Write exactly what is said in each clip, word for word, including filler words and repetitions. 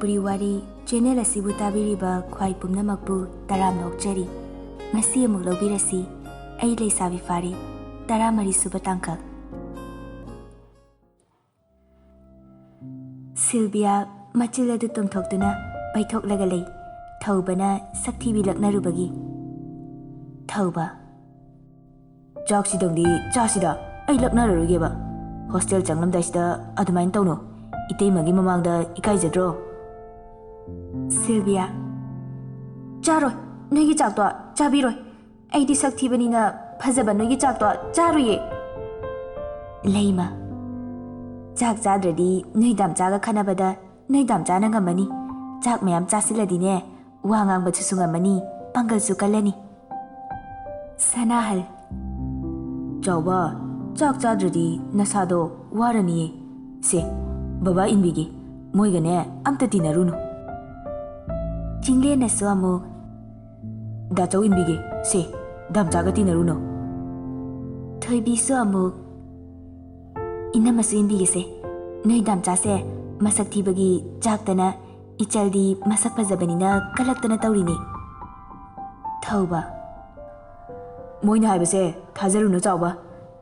ꯄꯨꯔꯤ ꯋꯥꯔꯤ ꯆꯦꯅꯦꯜ ꯑꯁꯤꯕꯨ ꯇꯥꯕꯤꯔꯤꯕ ꯈ꯭ꯋꯥꯏ ꯄꯨꯝꯅꯃꯛꯄꯨ ꯇꯔꯥꯝꯅ ꯑꯣꯛꯆꯔꯤ꯫ ꯉꯁꯤ ꯑꯃꯨꯛ ꯂꯧꯕꯤꯔꯁꯤ, ꯑꯩ ꯂꯩꯁꯥꯕꯤ ꯐꯥꯔꯦ, ꯇꯔꯥꯃꯔꯤ ꯁꯨꯕ ꯇꯥꯡꯀꯛ꯫ ꯁꯤꯜꯕꯤꯌꯥ ꯃꯆꯤꯜ ꯑꯗꯨ ꯇꯨꯝꯊꯣꯛꯇꯨꯅ ꯄꯩꯊꯣꯛꯂꯒ ꯂꯩ꯫ ꯊꯧꯕꯅ ꯁꯛꯊꯤꯕꯤ ꯂꯛꯅꯔꯨꯕꯒꯤ꯫ ꯊꯧꯕ, ꯆꯥꯛꯁꯤꯗꯪꯗꯤ ꯆꯥꯁꯤꯗ, ꯑꯩ ꯂꯛꯅꯔꯔꯣꯏꯒꯦꯕ꯫ ꯍꯣꯁꯇꯦꯜ ꯆꯪꯂꯝꯗꯥꯏꯁꯤꯗ ꯑꯗꯨꯃꯥꯏꯅ ꯇꯧꯅꯨ꯫ ꯏꯇꯩꯃꯒꯤ ꯃꯃꯥꯡꯗ ꯏꯀꯥꯏꯖꯗ꯭ꯔꯣ? ꯁꯤꯜꯕꯤꯌꯥ, ꯆꯥꯔꯣꯏ, ꯅꯣꯏꯒꯤ ꯆꯥꯛꯇꯣ ꯆꯥꯕꯤꯔꯣꯏ꯫ ꯑꯩꯗꯤ ꯁꯛ ꯊꯤꯕꯅꯤꯅ ꯐꯖꯕ ꯅꯣꯏꯒꯤ ꯆꯥꯛꯇꯣ ꯆꯥꯔꯨꯏꯌꯦ꯫ ꯂꯩꯃ, ꯆꯥꯛ ꯆꯥꯗ꯭ꯔꯗꯤ ꯅꯣꯏ ꯗꯥꯝꯆꯥꯒ ꯈꯟꯅꯕꯗ ꯅꯣꯏ ꯗꯥꯝꯆꯥꯅ ꯉꯝꯃꯅꯤ꯫ ꯆꯥꯛ ꯃꯌꯥꯝ ꯆꯥꯁꯤꯜꯂꯗꯤꯅꯦ, ꯋꯥ ꯉꯥꯡꯕꯗꯨꯁꯨ ꯉꯝꯃꯅꯤ, ꯄꯥꯡꯒꯜꯁꯨ ꯀꯜꯂꯅꯤ꯫ ꯁꯅꯥꯍꯜ, ꯆꯥꯎꯕ, ꯆꯥꯛ ꯆꯥꯗ꯭ꯔꯗꯤ ꯅꯁꯥꯗꯣ ꯋꯥꯔꯅꯤꯌꯦ꯫ ꯁꯦ, ꯕꯕꯥ ꯏꯟꯕꯤꯒꯦ, ꯃꯣꯏꯒꯅꯦ ꯑꯝꯇ ꯇꯤꯟꯅꯔꯨꯅꯨ꯫ ꯆꯤꯡꯂꯦꯟꯅꯁꯨ ꯑꯃꯨꯛ, ꯗꯥꯆꯧ ꯏꯟꯕꯤꯒꯦ, ꯁꯦ, ꯗꯥꯝꯆꯥꯒ ꯇꯤꯟꯅꯔꯨꯅꯨ꯫ ꯊꯣꯏꯕꯤꯁꯨ ꯑꯃꯨꯛ, ꯏꯅꯝꯃꯁꯨ ꯏꯟꯕꯤꯒꯦꯁꯦ, ꯅꯣꯏ ꯗꯥꯝꯆꯥꯁꯦ ꯃꯁꯛ ꯊꯤꯕꯒꯤ ꯆꯥꯛꯇꯅ, ꯏꯆꯜꯗꯤ ꯃꯁꯛ ꯐꯖꯕꯅꯤꯅ ꯀꯜꯂꯛꯇꯅ ꯇꯧꯔꯤꯅꯦ꯫ ꯊꯧꯕ, ꯃꯣꯏꯅ ꯍꯥꯏꯕꯁꯦ ꯊꯥꯖꯔꯨꯅꯨ ꯆꯥꯎꯕ,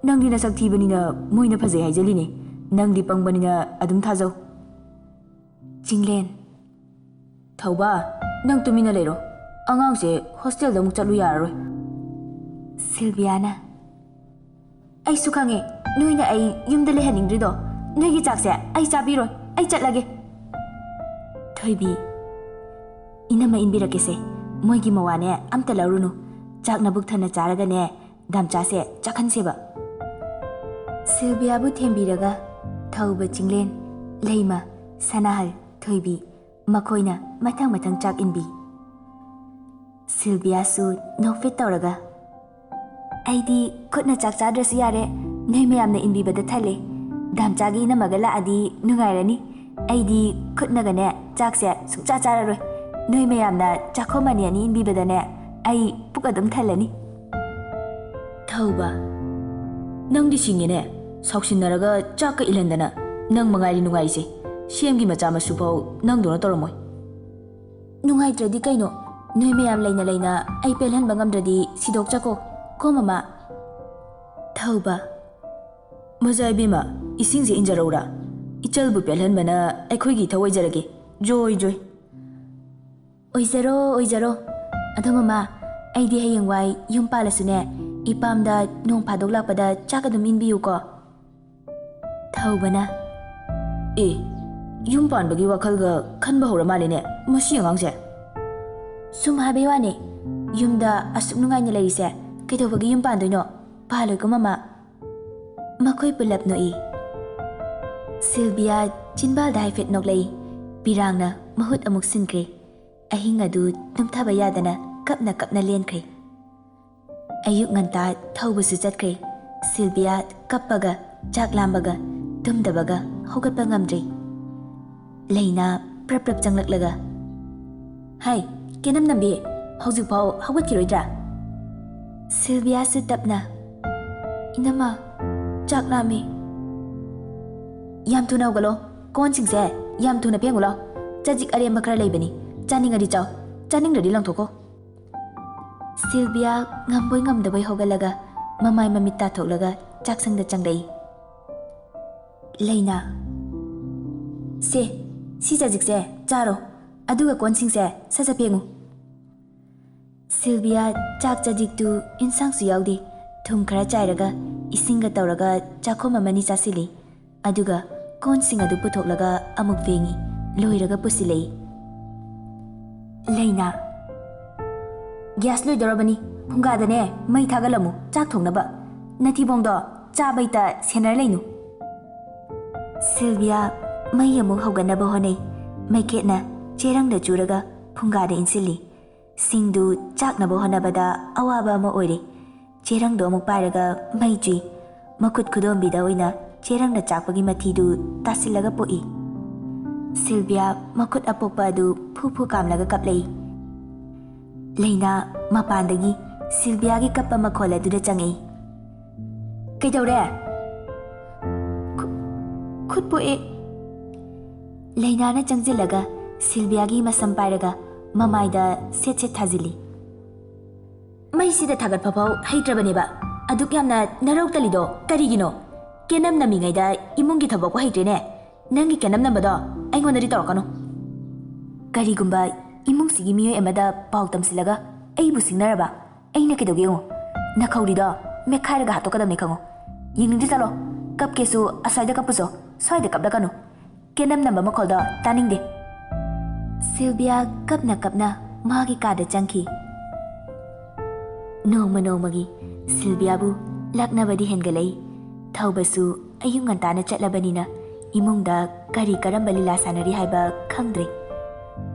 ꯅꯪꯗꯤ ꯅꯁꯛ ꯊꯤꯕꯅꯤꯅ ꯃꯣꯏꯅ ꯐꯖꯩ ꯍꯥꯏꯖꯜꯂꯤꯅꯦ, ꯅꯪꯗꯤ ꯄꯪꯕꯅꯤꯅ ꯑꯗꯨꯝ ꯊꯥꯖꯧ꯫ ꯆꯤꯡꯂꯦꯟ, ꯊꯧꯕ, ꯅꯪ ꯇꯨꯃꯤꯟꯅ ꯂꯩꯔꯣ, ꯑꯉꯥꯡꯁꯦ ꯍꯣꯁꯇꯦꯜꯗ ꯑꯃꯨꯛ ꯆꯠꯂꯨ ꯌꯥꯔꯔꯣꯏ꯫ ꯁꯤꯜꯕꯤꯌꯥꯅ, ꯑꯩꯁꯨ ꯈꯪꯉꯦ, ꯅꯣꯏꯅ ꯑꯩ ꯌꯨꯝꯗ ꯂꯩꯍꯟꯅꯤꯡꯗ꯭ꯔꯤꯗꯣ꯫ ꯅꯣꯏꯒꯤ ꯆꯥꯛꯁꯦ ꯑꯩ ꯆꯥꯕꯤꯔꯣꯏ, ꯑꯩ ꯆꯠꯂꯒꯦ꯫ ꯊꯣꯏꯕꯤ, ꯏꯅꯝꯃ ꯏꯟꯕꯤꯔꯛꯀꯦꯁꯦ, ꯃꯣꯏꯒꯤ ꯃꯋꯥꯅꯦ ꯑꯝꯇ ꯂꯧꯔꯨꯅꯨ, ꯆꯥꯛ ꯅꯕꯨꯛ ꯊꯟꯅ ꯆꯥꯔꯒꯅꯦ ꯗꯥꯝꯆꯥꯁꯦ ꯆꯥꯛꯍꯟꯁꯦꯕ꯫ ꯁꯤꯜꯕꯤꯌꯥꯕꯨ ꯊꯦꯝꯕꯤꯔꯒ ꯊꯧꯕ, ꯆꯤꯡꯂꯦꯟ, ꯂꯩꯃ, ꯁꯅꯥꯍꯜ, ꯊꯣꯏꯕꯤ, ꯃꯈꯣꯏꯅ ꯃꯊꯪ ꯃꯊꯪ ꯆꯥꯛ ꯏꯟꯕꯤ꯫ ꯁꯤꯜꯕꯤꯌꯥꯁꯨ ꯅꯣꯛꯐꯦꯠ ꯇꯧꯔꯒ, ꯑꯩꯗꯤ ꯈꯨꯠꯅ ꯆꯥꯛ ꯆꯥꯗ꯭ꯔꯁꯨ ꯌꯥꯔꯦ, ꯅꯣꯏ ꯃꯌꯥꯝꯅ ꯏꯟꯕꯤꯕꯗ ꯊꯜꯂꯦ꯫ ꯗꯥꯝꯆꯥꯒꯤ ꯏꯅꯝꯃꯒ ꯂꯥꯛꯑꯗꯤ ꯅꯨꯡꯉꯥꯏꯔꯅꯤ꯫ ꯑꯩꯗꯤ ꯈꯨꯠꯅꯒꯅꯦ ꯆꯥꯛꯁꯦ ꯁꯨꯡꯆꯥ ꯆꯥꯔꯔꯣꯏ꯫ ꯅꯣꯏ ꯃꯌꯥꯝꯅ ꯆꯥꯛꯈꯣꯝ ꯑꯅꯤ ꯑꯅꯤ ꯏꯟꯕꯤꯕꯗꯅꯦ ꯑꯩ ꯄꯨꯛ ꯑꯗꯨꯝ ꯊꯜꯂꯅꯤ꯫ ꯊꯧꯕ, ꯅꯪꯗꯤ ꯁꯤꯡꯉꯦꯅꯦ, ꯁꯥꯎꯁꯤꯟꯅꯔꯒ ꯆꯥꯛꯀ ꯏꯜꯍꯟꯗꯅ꯫ ꯅꯪ ꯃꯉꯥꯏꯔꯤ ꯅꯨꯡꯉꯥꯏꯔꯤꯁꯦ꯫ ꯁꯦꯝꯒꯤ ꯃꯆꯥ ꯃꯁꯨ ꯐꯥꯎ ꯅꯪꯗꯧꯅ ꯇꯧꯔꯝꯃꯣꯏ꯫ ꯅꯨꯡꯉꯥꯏꯇ꯭ꯔꯗꯤ ꯀꯩꯅꯣ? ꯅꯣꯏ ꯃꯌꯥꯝ ꯂꯩꯅ ꯂꯩꯅ ꯑꯩ ꯄꯦꯜꯍꯟꯕ ꯉꯝꯗ꯭ꯔꯗꯤ ꯁꯤꯗꯣꯛꯆꯀꯣ꯫ ꯀꯣ ꯃꯃꯥ? ꯊꯧꯕ꯫ ꯃꯖꯥ ꯏꯕꯦꯝꯃ, ꯏꯁꯤꯡꯁꯦ ꯏꯟꯖꯔꯧꯔꯥ? ꯏꯆꯜꯕꯨ ꯄꯦꯜꯍꯟꯕꯅ ꯑꯩꯈꯣꯏꯒꯤ ꯏꯊꯧ ꯑꯣꯏꯖꯔꯒꯦ꯫ ꯖꯣꯏ ꯖꯣꯏ꯫ ꯑꯣꯏꯖꯔꯣ, ꯑꯣꯏꯖꯔꯣ꯫ ꯑꯗꯣ ꯃꯃꯥ, ꯑꯩꯗꯤ ꯍꯌꯦꯡꯋꯥꯏ ꯌꯨꯝ ꯄꯥꯜꯂꯁꯨꯅꯦ, ꯏꯄꯥꯝꯗ ꯅꯣꯡ ꯐꯥꯗꯣꯛ ꯂꯥꯛꯄꯗ ꯆꯥꯛ ꯑꯗꯨꯝ ꯏꯟꯕꯤꯌꯨꯀꯣ꯫ ꯊꯧꯕꯅ꯫ ꯑꯦ, ꯌꯨꯝ ꯄꯥꯟꯕꯒꯤ ꯋꯥꯈꯜꯒ ꯈꯟꯕ ꯍꯧꯔ ꯃꯥꯜꯂꯦꯅꯦ ꯃꯁꯤ ꯑꯉꯥꯡꯁꯦ꯫ ꯁꯨꯝ ꯍꯥꯏꯕꯩ ꯋꯥꯅꯦ, ꯌꯨꯝꯗ ꯑꯁꯨꯛ ꯅꯨꯡꯉꯥꯏꯅ ꯂꯩꯔꯤꯁꯦ ꯀꯩꯗꯧꯕꯒꯤ ꯌꯨꯝ ꯄꯥꯟꯗꯣꯏꯅꯣ? ꯄꯥꯜꯂꯣꯏꯀꯣ ꯃꯃꯥ꯫ ꯃꯈꯣꯏ ꯄꯨꯂꯞ ꯅꯣꯛꯏ꯫ ꯁꯤꯜꯚꯤꯌꯥ ꯆꯤꯟꯕꯥꯜꯗ ꯍꯥꯏꯐꯦꯠ ꯅꯣꯛꯂꯛꯏ꯫ ꯄꯤꯔꯥꯡꯅ ꯃꯍꯨꯠ ꯑꯃꯨꯛ ꯁꯤꯟꯈ꯭ꯔꯦ꯫ ꯑꯍꯤꯡ ꯑꯗꯨ ꯇꯨꯝꯊꯕ ꯌꯥꯗꯅ ꯀꯞꯅ ꯀꯞꯅ ꯂꯦꯟꯈ꯭ꯔꯦ꯫ ꯑꯌꯨꯛ ꯉꯟꯇꯥ ꯊꯧꯕꯁꯨ ꯆꯠꯈ꯭ꯔꯦ꯫ ꯁꯤꯜꯚꯤꯌꯥ ꯀꯞꯄꯒ, ꯆꯥꯛ ꯂꯥꯝꯕꯒ, ꯇꯨꯝꯗꯕꯒ ꯍꯧꯒꯠꯄ ꯉꯝꯗ꯭ꯔꯦ꯫ ꯂꯩꯅꯥ ꯄ꯭ꯔꯞ ꯄ꯭ꯔꯞ ꯆꯪꯂꯛꯂꯒ, "ꯍꯥꯏ, ꯀꯦꯅꯝ ꯅꯝꯕꯤ, ꯍꯧꯖꯤꯛꯐꯥꯎ ꯍꯧꯒꯠꯈꯤꯔꯣꯏꯗ꯭ꯔꯥ?" ꯁꯤꯜꯚꯤꯌꯥꯁꯨ ꯇꯞꯅ, "ꯏꯅꯝꯃ, ꯆꯥꯛ ꯂꯥꯝꯃꯤ꯫" "ꯌꯥꯝ ꯊꯨꯅ ꯍꯧꯒꯠꯂꯣ, ꯀꯣꯟꯁꯤꯡꯁꯦ ꯌꯥꯝ ꯊꯨꯅ ꯐꯦꯡꯉꯨ ꯂꯥꯎ꯫ ꯆꯖꯤꯛ ꯑꯔꯦꯝꯕ ꯈꯔ ꯂꯩꯕꯅꯤ, ꯆꯥꯅꯤꯡꯉꯗꯤ ꯆꯥꯎ, ꯆꯥꯅꯤꯡꯗ꯭ꯔꯗꯤ ꯂꯪꯊꯣꯛꯈꯣ꯫" ꯁꯤꯜꯚꯤꯌꯥ ꯉꯝꯕꯣꯏ ꯉꯝꯗꯕꯣꯏ ꯍꯧꯒꯠꯂꯒ ꯃꯃꯥꯏ ꯃꯃꯤꯠ ꯇꯥꯊꯣꯛꯂꯒ ꯆꯥꯛꯁꯪꯗ ꯆꯪꯂꯛꯏ꯫ ꯂꯩꯅꯥ, "ꯁꯦ, ꯁꯤ ꯆꯖꯤꯛꯁꯦ ꯆꯥꯔꯣ, ꯑꯗꯨꯒ ꯀꯣꯟꯁꯤꯡꯁꯦ ꯁꯠ ꯁꯠ ꯐꯦꯡꯉꯨ꯫" ꯁꯤꯜꯚꯤꯌꯥ ꯆꯥꯛ ꯆꯖꯤꯛꯇꯨ ꯏꯟꯁꯥꯡꯁꯨ ꯌꯥꯎꯗꯦ, ꯊꯨꯝ ꯈꯔ ꯆꯥꯏꯔꯒ ꯏꯁꯤꯡꯒ ꯇꯧꯔꯒ ꯆꯥꯛꯈꯣꯝ ꯑꯃꯅꯤ ꯆꯥꯁꯤꯜꯂꯤ꯫ ꯑꯗꯨꯒ ꯀꯣꯟꯁꯤꯡ ꯑꯗꯨ ꯄꯨꯊꯣꯛꯂꯒ ꯑꯃꯨꯛ ꯐꯦꯡꯉꯤ, ꯂꯣꯏꯔꯒ ꯄꯨꯁꯤꯜꯂꯛꯏ꯫ ꯂꯩꯅꯥ, "ꯒ꯭ꯌꯥꯁ ꯂꯣꯏꯗꯧꯔꯕꯅꯤ, ꯐꯨꯡꯒꯥꯗꯅꯦ ꯃꯩ ꯊꯥꯒꯠꯂꯝꯃꯨ, ꯆꯥꯛ ꯊꯣꯡꯅꯕ꯫ ꯅꯊꯤꯕꯣꯡꯗꯣ ꯆꯥꯕꯩꯇ ꯁꯦꯟꯅꯔ ꯂꯩꯅꯨ꯫" ꯁꯤꯜꯚꯤꯌꯥ ꯃꯩ ꯑꯃꯨꯛ ꯍꯧꯒꯠꯅꯕ ꯍꯣꯠꯅꯩ꯫ ꯃꯩꯈꯦꯠꯅ ꯆꯦꯔꯪꯗ ꯆꯨꯔꯒ ꯐꯨꯡꯒꯥꯗ ꯏꯟꯁꯤꯜꯂꯤ꯫ ꯁꯤꯡꯗꯨ ꯆꯥꯛꯅꯕ ꯍꯣꯠꯅꯕꯗ ꯑꯋꯥꯕ ꯑꯃ ꯑꯣꯏꯔꯦ꯫ ꯆꯦꯔꯪꯗꯣ ꯑꯃꯨꯛ ꯄꯥꯏꯔꯒ ꯃꯩ ꯆꯨꯏ꯫ ꯃꯈꯨꯠ ꯈꯨꯗꯣꯝꯕꯤꯗ ꯑꯣꯏꯅ ꯆꯦꯔꯪꯗ ꯆꯥꯛꯄꯒꯤ ꯃꯊꯤꯗꯨ ꯇꯥꯁꯤꯜꯂꯒ ꯄꯣꯛꯏ꯫ ꯁꯤꯜꯚꯤꯌꯥ ꯃꯈꯨꯠ ꯑꯄꯣꯛꯄ ꯑꯗꯨ ꯐꯨ ꯐꯨ ꯀꯥꯝꯂꯒ ꯀꯞꯂꯛꯏ꯫ ꯂꯩꯅꯥ ꯃꯄꯥꯟꯗꯒꯤ ꯁꯤꯜꯚꯤꯌꯥꯒꯤ ꯀꯞꯄ ꯃꯈꯣꯜ ꯑꯗꯨꯗ ꯆꯪꯉꯛꯏ꯫ "ꯀꯩꯗꯧꯔꯦ?" "ꯈꯨ-, ꯈꯨꯠ ꯄꯣꯛꯑꯦ꯫" ꯂꯩꯅꯥꯅ ꯆꯪꯁꯤꯜꯂꯒ ꯁꯤꯜꯕꯤꯌꯥꯒꯤ ꯃꯁꯝ ꯄꯥꯏꯔꯒ ꯃꯃꯥꯏꯗ ꯁꯦꯠ ꯁꯦꯠ ꯊꯥꯖꯤꯜꯂꯤ꯫ "ꯃꯩꯁꯤꯗ ꯊꯥꯒꯠꯐꯐꯥꯎ ꯍꯩꯇ꯭ꯔꯕꯅꯦꯕ, ꯑꯗꯨꯛ ꯌꯥꯝꯅ ꯅꯔꯧ ꯇꯜꯂꯤꯗꯣ ꯀꯔꯤꯒꯤꯅꯣ? ꯀꯦꯅꯝ ꯅꯝꯃꯤꯉꯩꯗ ꯏꯃꯨꯡꯒꯤ ꯊꯕꯛꯄꯨ ꯍꯩꯇ꯭ꯔꯦꯅꯦ꯫ ꯅꯪꯒꯤ ꯀꯦꯅꯝ ꯅꯝꯕꯗꯣ ꯑꯩꯉꯣꯟꯗꯗꯤ ꯇꯧꯔꯛꯀꯅꯨ꯫ ꯀꯔꯤꯒꯨꯝꯕ ꯏꯃꯨꯡꯁꯤꯒꯤ ꯃꯤꯑꯣꯏ ꯑꯃꯗ ꯄꯥꯎ ꯇꯝꯁꯤꯜꯂꯒ ꯑꯩꯕꯨ ꯁꯤꯡꯅꯔꯕ? ꯑꯩꯅ ꯀꯩꯗꯧꯒꯦ ꯌꯦꯡꯉꯨ꯫ ꯅꯈꯧꯔꯤꯗꯣ ꯃꯦꯠꯈꯥꯏꯔꯒ ꯍꯥꯠꯇꯣꯛꯀꯗꯕꯅꯤ ꯈꯪꯉꯨ꯫ ꯌꯦꯡꯅꯤꯡꯗ꯭ꯔꯤ ꯆꯠꯂꯣ꯫ ꯀꯞꯀꯦꯁꯨ ꯑꯁ꯭ꯋꯥꯏꯗ ꯀꯞꯄꯨꯁꯣ, ꯁ꯭ꯋꯥꯏꯗ ꯀꯞꯂꯛꯀꯅꯨ꯫ ꯀꯦꯅꯝ ꯅꯝꯕ ꯃꯈꯣꯜꯗꯣ ꯇꯥꯅꯤꯡꯗꯦ꯫" ꯁꯤꯜꯕꯤꯌꯥ ꯀꯞꯅ ꯀꯞꯅ ꯃꯥꯒꯤ ꯀꯥꯗ ꯆꯪꯈꯤ꯫ ꯅꯣꯡꯃ ꯅꯣꯡꯃꯒꯤ ꯁꯤꯜꯕꯤꯌꯥꯕꯨ ꯂꯥꯛꯅꯕꯗꯤ ꯍꯦꯟꯒꯠꯂꯛꯏ꯫ ꯊꯧꯕꯁꯨ ꯑꯌꯨꯛ ꯉꯟꯇꯥꯅ ꯆꯠꯂꯕꯅꯤꯅ ꯏꯃꯨꯡꯗ ꯀꯔꯤ ꯀꯔꯝꯕ ꯂꯤꯂꯥ ꯁꯥꯟꯅꯔꯤ ꯍꯥꯏꯕ ꯈꯪꯗ꯭ꯔꯦ꯫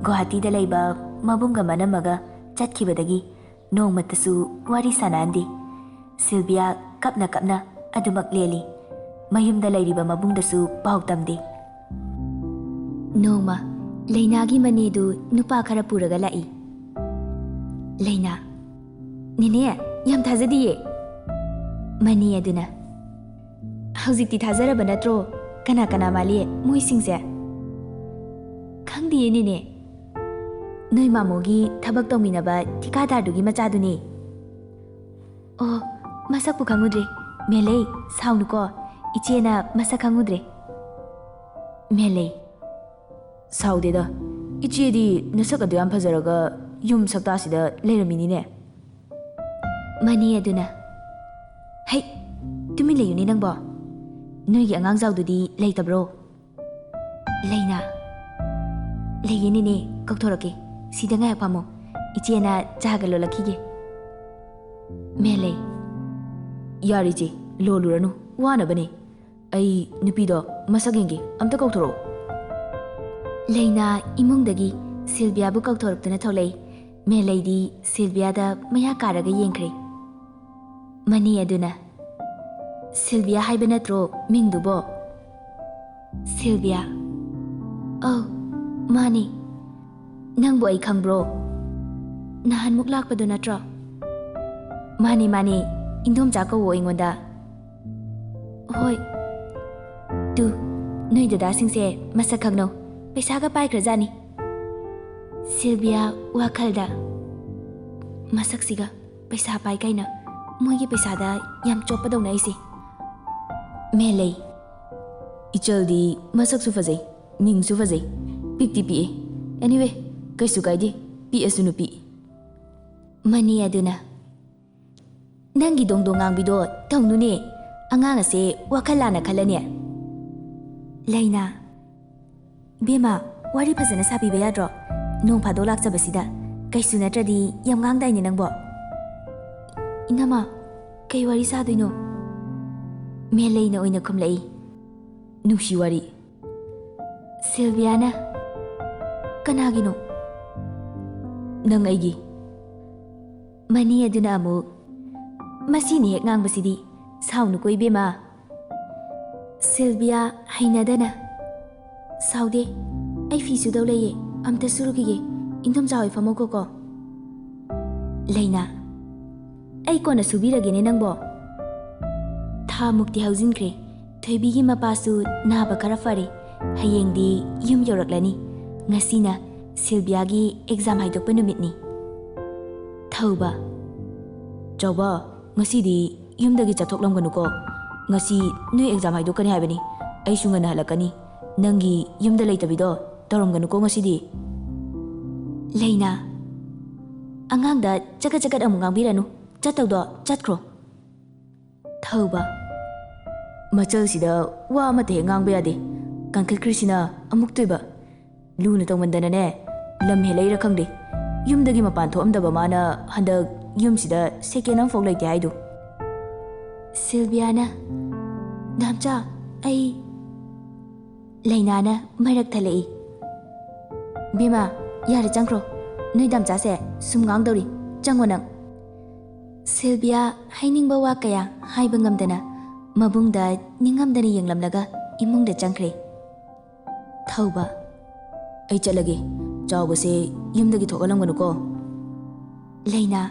ꯒꯨꯋꯥꯍꯥꯇꯤꯗ ꯂꯩꯕ ꯃꯕꯨꯡꯒ ꯃꯅꯝꯃꯒ ꯆꯠꯈꯤꯕꯗꯒꯤ ꯅꯣꯡꯃꯇꯁꯨ ꯋꯥꯔꯤ ꯁꯥꯟꯅꯍꯟꯗꯦ꯫ ꯁꯤꯜꯕꯤꯌꯥ ꯀꯞꯅ ꯀꯞꯅ ꯑꯗꯨꯃꯛ ꯂꯦꯜꯂꯤ꯫ ꯃꯌꯨꯝꯗ ꯂꯩꯔꯤꯕ ꯃꯕꯨꯡꯗꯁꯨ ꯄꯥꯎ ꯇꯝꯗꯦ꯫ ꯅꯣꯡꯃ ꯂꯩꯅꯥꯒꯤ ꯃꯅꯦꯗꯨ ꯅꯨꯄꯥ ꯈꯔ ꯄꯨꯔꯒ ꯂꯥꯛꯏ꯫ ꯂꯩꯅꯥ, "ꯅꯦꯅꯦ, ꯌꯥꯝ ꯊꯥꯖꯗꯤꯌꯦ꯫" ꯃꯅꯦ ꯑꯗꯨꯅ, "ꯍꯧꯖꯤꯛꯇꯤ ꯊꯥꯖꯔꯕ ꯅꯠꯇ꯭ꯔꯣ? ꯀꯅꯥ ꯀꯅꯥ ꯃꯥꯜꯂꯤ ꯃꯣꯏꯁꯤꯡꯁꯦ?" "ꯈꯪꯗꯤꯌꯦ ꯅꯦꯅꯦ꯫ ꯅꯣꯏ ꯃꯥꯃꯣꯒꯤ ꯊꯕꯛ ꯇꯧꯃꯤꯟꯅꯕ ꯊꯤꯀꯥꯗꯥꯔꯗꯨꯒꯤ ꯃꯆꯥꯗꯨꯅꯦ꯫" "ꯑꯣ, ꯃꯁꯛꯄꯨ ꯈꯪꯉꯨꯗ꯭ꯔꯦ꯫ ꯃꯦꯂꯩ, ꯁꯥꯎꯅꯨꯀꯣ, ꯏꯆꯦꯅ ꯃꯁꯛ ꯈꯪꯉꯨꯗ꯭ꯔꯦ꯫" ꯃꯦꯂꯩ, "ꯁꯥꯎꯗꯦꯗ, ꯏꯆꯦꯗꯤ ꯅꯁꯛ ꯑꯗꯨ ꯌꯥꯝ ꯐꯖꯔꯒ ꯌꯨꯝ ꯁꯛꯇꯥꯁꯤꯗ ꯂꯩꯔꯝꯃꯤꯅꯤꯅꯦ꯫" ꯃꯅꯦ ꯑꯗꯨꯅ, "ꯍꯩ, ꯇꯨꯃꯤꯟ ꯂꯩꯌꯨꯅꯦ ꯅꯪꯕꯣ꯫ ꯅꯣꯏꯒꯤ ꯑꯉꯥꯡꯖꯥꯎꯗꯨꯗꯤ ꯂꯩꯇꯕ꯭ꯔꯣ?" ꯂꯩꯅꯥ, "ꯂꯩꯌꯦ ꯅꯦꯅꯦ, ꯀꯧꯊꯣꯔꯛꯀꯦ꯫ ꯁꯤꯗ ꯉꯥꯏꯍꯥꯛ ꯐꯝꯃꯣ꯫ ꯏꯆꯦꯅ ꯆꯥꯒ ꯂꯣꯜꯂꯛꯈꯤꯒꯦ꯫" ꯃꯦꯂꯩ, "ꯌꯥꯔꯦ ꯏꯆꯦ, ꯂꯣꯜꯂꯨꯔꯅꯨ, ꯋꯥꯅꯕꯅꯦ꯫ ꯑꯩ ꯅꯨꯄꯤꯗꯣ ꯃꯁꯛ ꯌꯦꯡꯒꯦ, ꯑꯝꯇ ꯀꯧꯊꯣꯔꯛꯑꯣ꯫" ꯂꯩꯅꯥ ꯏꯃꯨꯡꯗꯒꯤ ꯁꯤꯜꯕꯤꯌꯥꯕꯨ ꯀꯧꯊꯣꯔꯛꯇꯨꯅ ꯊꯣꯛꯂꯛꯏ꯫ ꯃꯦꯂꯩꯗꯤ ꯁꯤꯜꯕꯤꯌꯥꯗ ꯃꯌꯥ ꯀꯥꯔꯒ ꯌꯦꯡꯈ꯭ꯔꯦ꯫ ꯃꯅꯦ ꯑꯗꯨꯅ, "ꯁꯤꯜꯕꯤꯌꯥ ꯍꯥꯏꯕ ꯅꯠꯇ꯭ꯔꯣ ꯃꯤꯡꯗꯨꯕꯣ?" ꯁꯤꯜꯕꯤꯌꯥ, "ꯑꯧ, ꯃꯥꯅꯦ꯫ ꯅꯪꯕꯨ ꯑꯩ ꯈꯪꯕ꯭ꯔꯣ? ꯅꯍꯥꯟꯃꯨꯛ ꯂꯥꯛꯄꯗꯨ ꯅꯠꯇ꯭ꯔꯣ?" "ꯃꯥꯅꯦ, ꯃꯥꯅꯦ, ꯏꯟꯗꯣꯝꯆꯥ ꯀꯧꯋꯣ ꯑꯩꯉꯣꯟꯗ꯫" "ꯍꯣꯏ꯫ ꯇꯨ, ꯅꯣꯏ ꯗꯗꯥꯁꯤꯡꯁꯦ ꯃꯁꯛ ꯈꯪꯅꯧ꯫ ꯄꯩꯁꯥꯒ ꯄꯥꯏꯈ꯭ꯔꯖꯥꯠꯅꯤ꯫ ꯁꯤꯜꯕꯤꯌꯥ ꯋꯥꯈꯜꯗ, "ꯃꯁꯛꯁꯤꯒ ꯄꯩꯁꯥ ꯄꯥꯏ ꯀꯥꯏꯅ, ꯃꯣꯏꯒꯤ ꯄꯩꯁꯥꯗ ꯌꯥꯝ ꯆꯣꯞꯄꯗꯧꯅ ꯑꯩꯁꯦ꯫ ꯃꯦꯂꯩ, ꯏꯆꯜꯗꯤ ꯃꯁꯛꯁꯨ ꯐꯖꯩ, ꯃꯤꯡꯁꯨ ꯐꯖꯩ, ꯄꯤꯛꯇꯤ ꯄꯤꯛꯑꯦ꯫ Anyway, ꯀꯩꯁꯨ ꯀꯥꯏꯗꯦ, ꯄꯤꯛꯑꯁꯨ ꯅꯨꯄꯤ꯫" ꯃꯅꯤ ꯑꯗꯨꯅ, "ꯅꯪꯒꯤ ꯗꯣꯡ ꯗꯣꯡ ꯉꯥꯡꯕꯤꯗꯣ ꯇꯧꯅꯨꯅꯦ, ꯑꯉꯥꯡ ꯑꯁꯦ ꯋꯥꯈꯜ ꯂꯥꯟꯅ ꯈꯜꯂꯅꯦ꯫" ꯂꯩꯅꯥ, "ꯏꯕꯦꯝꯃ, ꯋꯥꯔꯤ ꯐꯖꯅ ꯁꯥꯕꯤꯕ ꯌꯥꯗ꯭ꯔꯣ? ꯅꯣꯡ ꯐꯥꯗꯣꯛ ꯂꯥꯛꯆꯕꯁꯤꯗ꯫ ꯀꯩꯁꯨ ꯅꯠꯇ꯭ꯔꯗꯤ ꯌꯥꯝ ꯉꯥꯡꯗꯥꯏꯅꯦ ꯅꯪꯕꯣ꯫" "ꯏꯅꯝꯃ, ꯀꯩ ꯋꯥꯔꯤ ꯁꯥꯗꯣꯏꯅꯣ?" ꯃꯦꯂꯩꯅ ꯑꯣꯏꯅ ꯈꯨꯝꯂꯛꯏ, "ꯅꯨꯡꯁꯤ ꯋꯥꯔꯤ꯫" ꯁꯤꯜꯕꯤꯌꯥꯅ, "ꯀꯅꯥꯒꯤꯅꯣ?" "ꯅꯪ ꯑꯩꯒꯤ꯫" ꯃꯅꯤ ꯑꯗꯨꯅ ꯑꯃꯨꯛ, "ꯃꯁꯤꯅ ꯍꯦꯛ ꯉꯥꯡꯕꯁꯤꯗꯤ, ꯁꯥꯎꯅꯨꯀꯣ ꯏꯕꯦꯝꯃ꯫" ꯁꯤꯜꯕꯤꯌꯥ ꯍꯩꯅꯗꯅ, "ꯁꯥꯎꯗꯦ, ꯑꯩ ꯐꯤ ꯁꯨꯗꯧ ꯂꯩꯌꯦ, ꯑꯝꯇ ꯁꯨꯔꯨꯈꯤꯒꯦ, ꯏꯟꯗꯣꯝꯆꯥ ꯍꯣꯏ ꯐꯝꯃꯧꯈꯣꯀꯣ꯫" ꯂꯩꯅꯥ, "ꯑꯩ ꯀꯣꯟꯅ ꯁꯨꯕꯤꯔꯒꯦꯅꯦ ꯅꯪꯕꯣ꯫" ꯊꯥ ꯃꯨꯛꯇꯤ ꯍꯧꯖꯤꯟꯈ꯭ꯔꯦ꯫ ꯊꯣꯏꯕꯤꯒꯤ ꯃꯄꯥꯁꯨ ꯅꯥꯕ ꯈꯔ ꯐꯔꯦ꯫ ꯍꯌꯦꯡꯗꯤ ꯌꯨꯝ ꯌꯧꯔꯛꯂꯅꯤ꯫ ꯉꯁꯤꯅ ꯁꯤꯜꯕꯤꯌꯥꯒꯤ ꯑꯦꯛꯖꯥꯝ ꯍꯥꯏꯗꯣꯛꯄ ꯅꯨꯃꯤꯠꯅꯤ꯫ ꯊꯧꯕ, "ꯆꯥꯎꯕ, ꯉꯁꯤꯗꯤ ꯌꯨꯝꯗꯒꯤ ꯆꯠꯊꯣꯛꯂꯝꯒꯅꯨꯀꯣ꯫ ꯉꯁꯤ ꯅꯣꯏ ꯑꯦꯛꯖꯥꯝ ꯍꯥꯏꯗꯣꯛꯀꯅꯤ ꯍꯥꯏꯕꯅꯤ꯫ ꯑꯩꯁꯨ ꯉꯟꯅ ꯍꯜꯂꯛꯀꯅꯤ꯫ ꯅꯪꯒꯤ ꯌꯨꯝꯗ ꯂꯩꯇꯕꯤꯗꯣ ꯇꯧꯔꯝꯒꯅꯨꯀꯣ ꯉꯁꯤꯗꯤ꯫" ꯂꯩꯅꯥ, "ꯑꯉꯥꯡꯗ ꯆꯒꯠ ꯆꯒꯠ ꯑꯃꯨꯛ ꯉꯥꯡꯕꯤꯔꯅꯨ꯫ ꯆꯠꯇꯧꯗꯣ ꯆꯠꯈ꯭ꯔꯣ꯫" ꯊꯧꯕ, "ꯃꯆꯜꯁꯤꯗ ꯋꯥ ꯑꯃꯠꯇ ꯍꯦꯛ ꯉꯥꯡꯕ ꯌꯥꯗꯦ꯫ ꯀꯟꯈꯠꯈ꯭ꯔꯤꯁꯤꯅ ꯑꯃꯨꯛꯇꯣꯏꯕ꯫ ꯂꯨꯅ ꯇꯧꯃꯟꯗꯅꯅꯦ, ꯂꯝ ꯍꯦꯜꯂꯛꯏꯔ ꯈꯪꯗꯦ꯫ ꯌꯨꯝꯗꯒꯤ ꯃꯄꯥꯟ ꯊꯣꯛꯑꯝꯗꯕ ꯃꯥꯅ ꯍꯟꯗꯛ ꯌꯨꯝꯁꯤꯗ ꯁꯦꯀꯦꯟ ꯑꯃꯐꯥꯎ ꯂꯩꯇꯦ ꯍꯥꯏꯗꯨ꯫" ꯁꯤꯜꯕꯤꯌꯥꯅ, "ꯗꯥꯝꯆꯥ, ꯑꯩ..." ꯂꯩꯅꯥꯅ ꯃꯔꯛ ꯊꯠꯂꯛꯏ꯫ "ꯕꯦꯝꯃ, ꯌꯥꯔꯦ, ꯆꯪꯈ꯭ꯔꯣ꯫ ꯅꯣꯏ ꯗꯥꯝꯆꯥꯁꯦ ꯁꯨꯝ ꯉꯥꯡꯗꯧꯔꯤ꯫ ꯆꯪꯉꯣ ꯅꯪ꯫" ꯁꯤꯜꯕꯤꯌꯥ ꯍꯥꯏꯅꯤꯡꯕ ꯋꯥ ꯀꯌꯥ ꯍꯥꯏꯕ ꯉꯝꯗꯅ ꯃꯕꯨꯡꯗ ꯅꯤꯡꯉꯝꯗꯅ ꯌꯦꯡꯂꯝꯂꯒ ꯏꯃꯨꯡꯗ ꯆꯪꯈ꯭ꯔꯦ꯫ ꯊꯧꯕ, "ꯑꯩ ꯆꯠꯂꯒꯦ꯫ ꯆꯥꯎꯕꯁꯦ ꯌꯨꯝꯗꯒꯤ ꯊꯣꯛꯍꯜꯂꯝꯒꯅꯨꯀꯣ꯫" ꯂꯩꯅꯥ,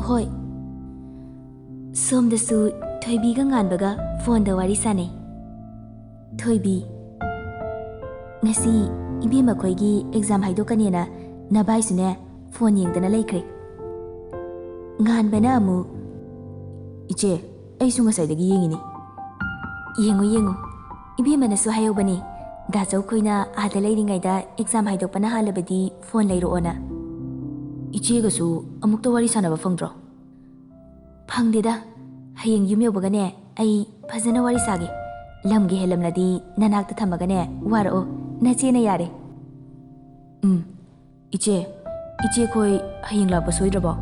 "ꯍꯣꯏ꯫" ꯁꯣꯝꯗꯁꯨ ꯊꯣꯏꯕꯤꯒ ꯉꯥꯟꯕꯒ ꯐꯣꯟꯗ ꯋꯥꯔꯤ ꯁꯥꯟꯅꯩ꯫ ꯊꯣꯏꯕꯤ, ꯉꯁꯤ ꯏꯕꯦꯝꯃ ꯈꯣꯏꯒꯤ ꯑꯦꯛꯖꯥꯝ ꯍꯥꯏꯗꯣꯛꯀꯅꯦꯅ ꯅꯚꯥꯏꯁꯨꯅꯦ ꯐꯣꯟ ꯌꯦꯡꯗꯅ ꯂꯩꯈ꯭ꯔꯦ꯫ ꯉꯥꯟꯕꯅ ꯑꯃꯨꯛ, "ꯏꯆꯦ, ꯑꯩꯁꯨ ꯉꯁꯥꯏꯗꯒꯤ ꯌꯦꯡꯉꯤꯅꯤ꯫" "ꯌꯦꯡꯉꯨ, ꯌꯦꯡꯉꯨ꯫ ꯏꯕꯦꯝꯃꯅꯁꯨ ꯍꯥꯏꯍꯧꯕꯅꯤ, ꯗꯥꯆꯧ ꯈꯣꯏꯅ ꯑꯥꯗ ꯂꯩꯔꯤꯉꯩꯗ ꯑꯦꯛꯖꯥꯝ ꯍꯥꯏꯗꯣꯛꯄꯅ ꯍꯥꯜꯂꯕꯗꯤ ꯐꯣꯟ ꯂꯩꯔꯛꯑꯣꯅ꯫" "ꯏꯆꯦꯒꯁꯨ ꯑꯃꯨꯛꯇ ꯋꯥꯔꯤ ꯁꯥꯟꯅꯕ ꯐꯪꯗ꯭ꯔꯣ?" "ꯐꯪꯗꯦꯗ꯫ ꯍꯌꯦꯡ ꯌꯨꯝ ꯌꯧꯕꯒꯅꯦ ꯑꯩ ꯐꯖꯅ ꯋꯥꯔꯤ ꯁꯥꯒꯦ꯫ ꯂꯝꯒ ꯍꯦꯜꯂꯝꯂꯗꯤ ꯅꯅꯥꯛꯇ ꯊꯝꯃꯒꯅꯦ ꯋꯥꯔꯛꯑꯣ, ꯅꯆꯦꯅ ꯌꯥꯔꯦ꯫" "ꯎꯝ꯫ ꯏꯆꯦ, ꯏꯆꯦ ꯈꯣꯏ ꯍꯌꯦꯡ ꯂꯥꯛꯄ ꯁꯣꯏꯗ꯭ꯔꯕꯣ?"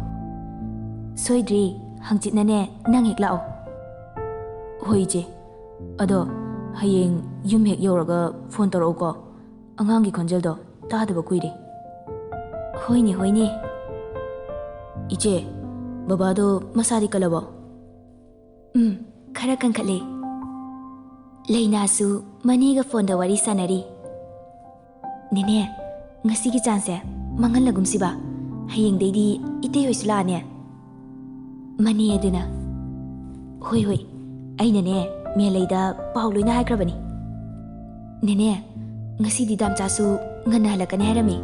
"ꯁꯣꯏꯗ꯭ꯔꯤ꯫ ꯍꯪꯆꯤꯠꯅꯅꯦ ꯅꯪ ꯍꯦꯛ ꯂꯥꯛꯑꯣ꯫" "ꯍꯣꯏ ꯏꯆꯦ꯫ ꯑꯗꯣ ꯍꯌꯦꯡ ꯌꯨꯝ ꯍꯦꯛ ꯌꯧꯔꯒ ꯐꯣꯟ ꯇꯧꯔꯛꯎꯀꯣ꯫ ꯑꯉꯥꯡꯒꯤ ꯈꯣꯟꯖꯦꯜꯗꯣ ꯇꯥꯗꯕ ꯀꯨꯏꯔꯦ꯫" "ꯍꯣꯏꯅꯦ, ꯍꯣꯏꯅꯦ꯫" "ꯏꯆꯦ, ꯕꯕꯥꯗꯣ ꯃꯁꯥꯗꯤ ꯀꯜꯂꯕꯣ?" "ꯎꯝ, ꯈꯔ ꯀꯟꯈꯠꯂꯦ꯫" ꯂꯩꯅꯥꯁꯨ ꯃꯅꯦꯒ ꯐꯣꯟꯗ ꯋꯥꯔꯤ ꯁꯥꯟꯅꯔꯤ꯫ "ꯅꯦꯅꯦ, ꯉꯁꯤꯒꯤ ꯆꯥꯟꯁꯁꯦ ꯃꯥꯡꯍꯜꯂꯒꯨꯝꯁꯤꯕ꯫ ꯍꯌꯦꯡꯗꯩꯗꯤ ꯏꯇꯩ ꯍꯣꯏꯁꯨ ꯂꯥꯛꯑꯅꯦ꯫" ꯃꯅꯦ ꯑꯗꯨꯅ, "ꯍꯣꯏ, ꯍꯣꯏ, ꯑꯩꯅꯅꯦ ꯃꯦꯂꯩꯗ ꯄꯥꯎ ꯂꯣꯏꯅ ꯍꯥꯏꯈ꯭ꯔꯕꯅꯤ꯫" "ꯅꯦꯅꯦ, ꯉꯁꯤꯗꯤ ꯗꯥꯝꯆꯥꯁꯨ ꯉꯟꯅ ꯍꯜꯂꯛꯀꯅꯤ ꯍꯥꯏꯔꯝꯃꯤ꯫"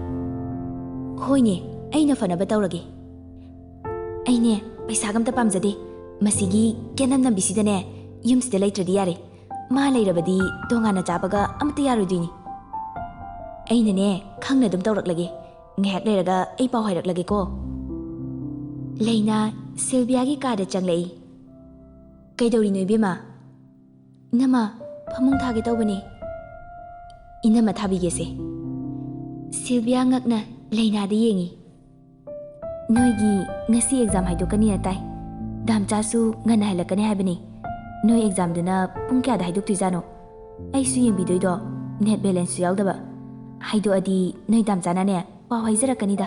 "ꯍꯣꯏꯅꯦ, ꯑꯩꯅ ꯐꯅꯕ ꯇꯧꯔꯒꯦ꯫ ꯑꯩꯅꯦ ꯄꯩꯁꯥꯒ ꯑꯝꯇ ꯄꯥꯝꯖꯗꯦ꯫ ꯃꯁꯤꯒꯤ ꯀꯦꯅꯝ ꯅꯝꯕꯤꯁꯤꯗꯅꯦ ꯌꯨꯝꯁꯤꯗ ꯂꯩꯇ꯭ꯔꯗꯤ ꯌꯥꯔꯦ꯫ ꯃꯥ ꯂꯩꯔꯕꯗꯤ ꯇꯣꯉꯥꯟꯅ ꯆꯥꯕꯒ ꯑꯃꯠꯇ ꯌꯥꯔꯣꯏꯗꯣꯏꯅꯤ꯫ ꯑꯩꯅꯅꯦ ꯈꯪꯅ ꯑꯗꯨꯝ ꯇꯧꯔꯛꯂꯒꯦ꯫ ꯉꯥꯏꯍꯥꯛ ꯂꯩꯔꯒ ꯑꯩ ꯄꯥꯎ ꯍꯥꯏꯔꯛꯂꯒꯦꯀꯣ꯫" ꯂꯩꯅꯥ ꯁꯤꯜꯚꯤꯌꯥꯒꯤ ꯀꯥꯗ ꯆꯪꯂꯛꯏ꯫ "ꯀꯩꯗꯧꯔꯤꯅꯣ ꯏꯕꯦꯝꯃ?" "ꯏꯅꯝꯃ, ꯐꯃꯨꯡ ꯊꯥꯒꯦ ꯇꯧꯕꯅꯦ꯫" "ꯏꯅꯝꯃ ꯊꯥꯕꯤꯒꯦꯁꯦ꯫" ꯁꯤꯜꯚꯤꯌꯥ ꯉꯛꯅ ꯂꯩꯅꯥꯗ ꯌꯦꯡꯉꯤ꯫ "ꯅꯣꯏꯒꯤ ꯉꯁꯤ ꯑꯦꯛꯖꯥꯝ ꯍꯥꯏꯗꯣꯛꯀꯅꯤꯅ ꯇꯥꯏ꯫ ꯗꯥꯝꯆꯥꯁꯨ ꯉꯟꯅ ꯍꯜꯂꯛꯀꯅꯤ ꯍꯥꯏꯕꯅꯤ꯫ ꯅꯣꯏ ꯑꯦꯛꯖꯥꯝꯗꯨꯅ ꯄꯨꯡ ꯀꯌꯥꯗ ꯍꯥꯏꯗꯣꯛꯇꯣꯏꯖꯥꯠꯅꯣ? ꯑꯩꯁꯨ ꯌꯦꯡꯕꯤꯗꯣꯏꯗꯣ ꯅꯦꯠ ꯕꯦꯂꯦꯟꯁꯁꯨ ꯌꯥꯎꯗꯕ꯫ ꯍꯥꯏꯗꯣꯛꯑꯗꯤ ꯅꯣꯏ ꯗꯥꯝꯆꯥꯅꯅꯦ ꯄꯥꯎ ꯍꯥꯏꯖꯔꯛꯀꯅꯤꯗ꯫"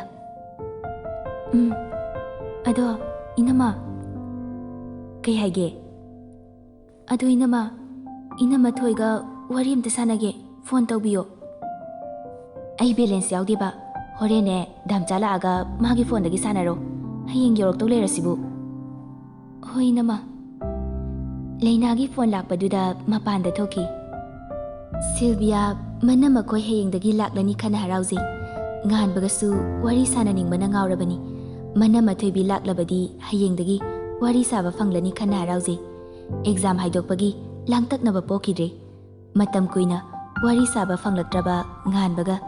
"ꯎꯝ, ꯑꯗꯣ ꯏꯅꯝꯃ꯫" "ꯀꯩ ꯍꯥꯏꯒꯦ?" "ꯑꯗꯣ ꯏꯅꯝꯃ, ꯏꯅꯝꯃ ꯊꯣꯏꯒ ꯋꯥꯔꯤ ꯑꯝꯇ ꯁꯥꯟꯅꯒꯦ, ꯐꯣꯟ ꯇꯧꯕꯤꯌꯣ꯫" "ꯑꯩ ꯕꯦꯂꯦꯟꯁ ꯌꯥꯎꯗꯦꯕ꯫ ꯍꯣꯔꯦꯟꯅꯦ ꯗꯥꯝꯆꯥ ꯂꯥꯛꯑꯒ ꯃꯥꯒꯤ ꯐꯣꯟꯗꯒꯤ ꯁꯥꯟꯅꯔꯣ꯫ ꯍꯌꯦꯡ ꯌꯧꯔꯛꯇꯧ ꯂꯩꯔꯁꯤꯕꯨ꯫" "ꯍꯣꯏ ꯏꯅꯝꯃ꯫" ꯂꯩꯅꯥꯒꯤ ꯐꯣꯟ ꯂꯥꯛꯄꯗꯨꯗ ꯃꯄꯥꯟꯗ ꯊꯣꯛꯈꯤ꯫ ꯁꯤꯜꯚꯤꯌꯥ ꯃꯅꯝꯃ ꯈꯣꯏ ꯍꯌꯦꯡꯗꯒꯤ ꯂꯥꯛꯂꯅꯤ ꯈꯟꯅ ꯍꯔꯥꯎꯖꯩ꯫ ꯉꯥꯟꯕꯒꯁꯨ ꯋꯥꯔꯤ ꯁꯥꯟꯅꯅꯤꯡꯕꯅ ꯉꯥꯎꯔꯕꯅꯤ꯫ ꯃꯅꯝꯃ ꯊꯣꯏꯕꯤ ꯂꯥꯛꯂꯕꯗꯤ ꯍꯌꯦꯡꯗꯒꯤ ꯋꯥꯔꯤ ꯁꯥꯕ ꯐꯪꯂꯅꯤ ꯈꯟꯅ ꯍꯔꯥꯎꯖꯩ꯫ ꯑꯦꯛꯖꯥꯝ ꯍꯥꯏꯗꯣꯛꯄꯒꯤ ꯂꯥꯡꯇꯛꯅꯕ ꯄꯣꯛꯈꯤꯗ꯭ꯔꯦ꯫ ꯃꯇꯝ ꯀꯨꯏꯅ ꯋꯥꯔꯤ ꯁꯥꯕ ꯐꯪꯂꯛꯇ꯭ꯔꯕ ꯉꯥꯟꯕꯒ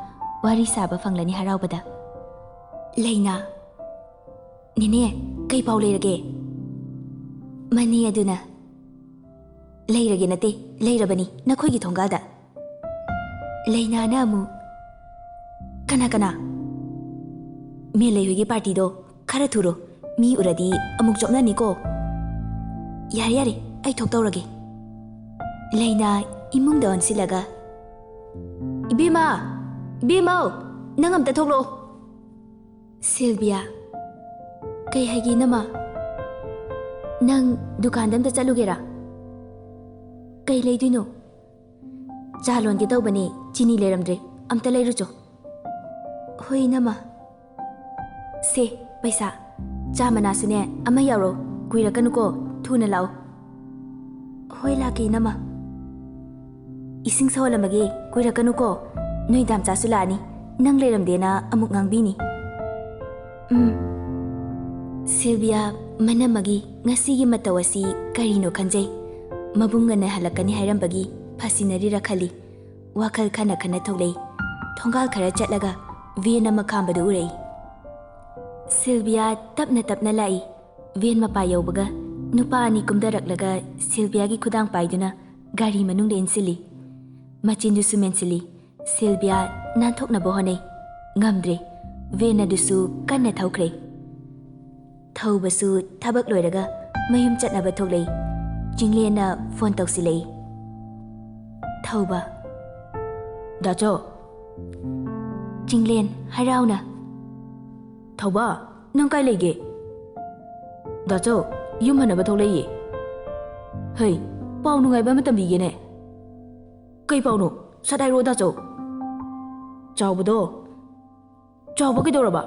ꯋꯥꯔꯤ ꯁꯥꯕ ꯐꯪꯂꯅꯤ ꯍꯔꯥꯎꯕꯗ꯫ ꯂꯩꯅꯥ꯫ "ꯅꯦꯅꯦ, ꯀꯩ ꯄꯥꯎ ꯂꯩꯔꯒꯦ?" ꯃꯅꯦ ꯑꯗꯨꯅ, "ꯂꯩꯔꯒꯦ ꯅꯠꯇꯦ, ꯂꯩꯔꯕꯅꯤ ꯅꯈꯣꯏꯒꯤ ꯊꯣꯡꯒꯥꯜꯗ꯫" ꯂꯩꯅꯥꯅ ꯑꯃꯨꯛ, "ꯀꯅꯥ ꯀꯅꯥ?" "ꯃꯦꯂꯩ ꯍꯣꯏꯒꯤ ꯄꯥꯔꯇꯤꯗꯣ ꯈꯔ ꯊꯨꯔꯣ, ꯃꯤ ꯎꯔꯗꯤ ꯑꯃꯨꯛ ꯆꯣꯞꯅꯅꯤꯀꯣ꯫" "ꯌꯥꯔꯦ ꯌꯥꯔꯦ, ꯑꯩ ꯊꯣꯛꯇꯧꯔꯒꯦ꯫" ꯂꯩꯅꯥ ꯏꯃꯨꯡꯗ ꯑꯣꯟꯁꯤꯜꯂꯒ, "ꯏꯕꯦꯝꯃ, ꯏꯕꯦꯝꯃꯧ, ꯅꯪ ꯑꯝꯇ ꯊꯣꯛꯂꯛꯑꯣ꯫" ꯁꯤꯜꯕꯤꯌꯥ, "ꯀꯩ ꯍꯥꯏꯒꯦ ꯏꯅꯝꯃ? ꯅꯪ ꯗꯨꯀꯥꯟꯗ ꯑꯝꯇ ꯆꯠꯂꯨꯒꯦꯔꯥ?" "ꯀꯩ ꯂꯩꯗꯣꯏꯅꯣ?" "ꯆꯥ ꯂꯣꯟꯒꯦ ꯇꯧꯕꯅꯦ, ꯆꯤꯅꯤ ꯂꯩꯔꯝꯗ꯭ꯔꯦ, ꯑꯝꯇ ꯂꯩꯔꯨꯆꯣ꯫" "ꯍꯣꯏ ꯏꯅꯝꯃ꯫ ꯁꯦ, ꯄꯩꯁꯥ꯫ ꯆꯥ ꯃꯅꯥꯁꯨꯅꯦ ꯑꯃ ꯌꯥꯎꯔꯣ, ꯀꯨꯏꯔꯛꯀꯅꯨꯀꯣ, ꯊꯨꯅ ꯂꯥꯛꯑꯣ꯫" "ꯍꯣꯏ, ꯂꯥꯛꯀꯦ ꯏꯅꯝꯃ꯫ ꯏꯁꯤꯡ ꯁꯧꯍꯜꯂꯝꯃꯒꯦ, ꯀꯨꯏꯔꯛꯀꯅꯨꯀꯣ꯫ ꯅꯣꯏ ꯗꯥꯝꯆꯥꯁꯨ ꯂꯥꯛꯑꯅꯤ, ꯅꯪ ꯂꯩꯔꯝꯗꯦꯅ ꯑꯃꯨꯛ ꯉꯥꯡꯕꯤꯅꯤ꯫" ꯎꯝ꯫ ꯁꯤꯜꯕꯤꯌꯥ ꯃꯅꯝꯃꯒꯤ ꯉꯁꯤꯒꯤ ꯃꯇꯧ ꯑꯁꯤ ꯀꯔꯤꯅꯣ ꯈꯟꯖꯩ꯫ ꯃꯕꯨꯡ ꯉꯟꯅ ꯍꯜꯂꯛꯀꯅꯤ ꯍꯥꯏꯔꯝꯕꯒꯤ ꯐꯥꯁꯤꯟꯅꯔꯤꯔꯥ ꯈꯜꯂꯤ꯫ ꯋꯥꯈꯜ ꯈꯟꯅ ꯈꯟꯅ ꯊꯣꯛꯂꯛꯏ꯫ ꯊꯣꯡꯒꯥꯜ ꯈꯔ ꯆꯠꯂꯒ ꯚꯦꯟ ꯑꯃ ꯈꯥꯝꯕꯗꯨ ꯎꯔꯛꯏ꯫ ꯁꯤꯜꯕꯤꯌꯥ ꯇꯞꯅ ꯇꯞꯅ ꯂꯥꯛꯏ꯫ ꯚꯦꯟ ꯃꯄꯥ ꯌꯧꯕꯒ ꯅꯨꯄꯥ ꯑꯅꯤ ꯀꯨꯝꯊꯔꯛꯂꯒ ꯁꯤꯜꯕꯤꯌꯥꯒꯤ ꯈꯨꯗꯥꯡ ꯄꯥꯏꯗꯨꯅ ꯒꯥꯔꯤ ꯃꯅꯨꯡꯗ ꯏꯟꯁꯤꯜꯂꯤ꯫ ꯃꯆꯤꯟꯗꯨꯁꯨ ꯃꯦꯟꯁꯤꯜꯂꯤ꯫ ꯁꯤꯜꯕꯤꯌꯥ ꯅꯥꯟꯊꯣꯛꯅꯕ ꯍꯣꯠꯅꯩ꯫ ꯉꯝꯗ꯭ꯔꯦ꯫ ꯚꯦꯟ ꯑꯗꯨꯁꯨ ꯀꯟꯅ ꯊꯧꯈ꯭ꯔꯦ꯫ ꯊꯧꯕꯁꯨ ꯊꯕꯛ ꯂꯣꯏꯔꯒ ꯃꯌꯨꯝ ꯆꯠꯅꯕ ꯊꯣꯛꯂꯛꯏ꯫ ꯆꯤꯡꯂꯦꯟꯅ ꯐꯣꯟ ꯇꯧꯁꯤꯜꯂꯛꯏ꯫ ꯊꯧꯕ꯫ "ꯗꯥꯆꯧ꯫" ꯆꯤꯡꯂꯦꯟ ꯍꯔꯥꯎꯅ꯫ "ꯊꯧꯕ, ꯅꯪ ꯀꯥꯏ ꯂꯩꯒꯦ?" "ꯗꯥꯆꯧ, ꯌꯨꯝ ꯍꯟꯅꯕ ꯊꯣꯛꯂꯛꯏꯌꯦ꯫" "ꯍꯩ, ꯄꯥꯎ ꯅꯨꯡꯉꯥꯏꯕ ꯑꯃ ꯇꯝꯕꯤꯒꯦꯅꯦ꯫" "ꯀꯩ ꯄꯥꯎꯅꯣ? ꯁꯠ ꯍꯥꯏꯔꯛꯑꯣ ꯗꯥꯆꯧ꯫" "ꯆꯥꯎꯕꯗꯣ꯫" "ꯆꯥꯎꯕ ꯀꯩꯗꯧꯔꯕ?"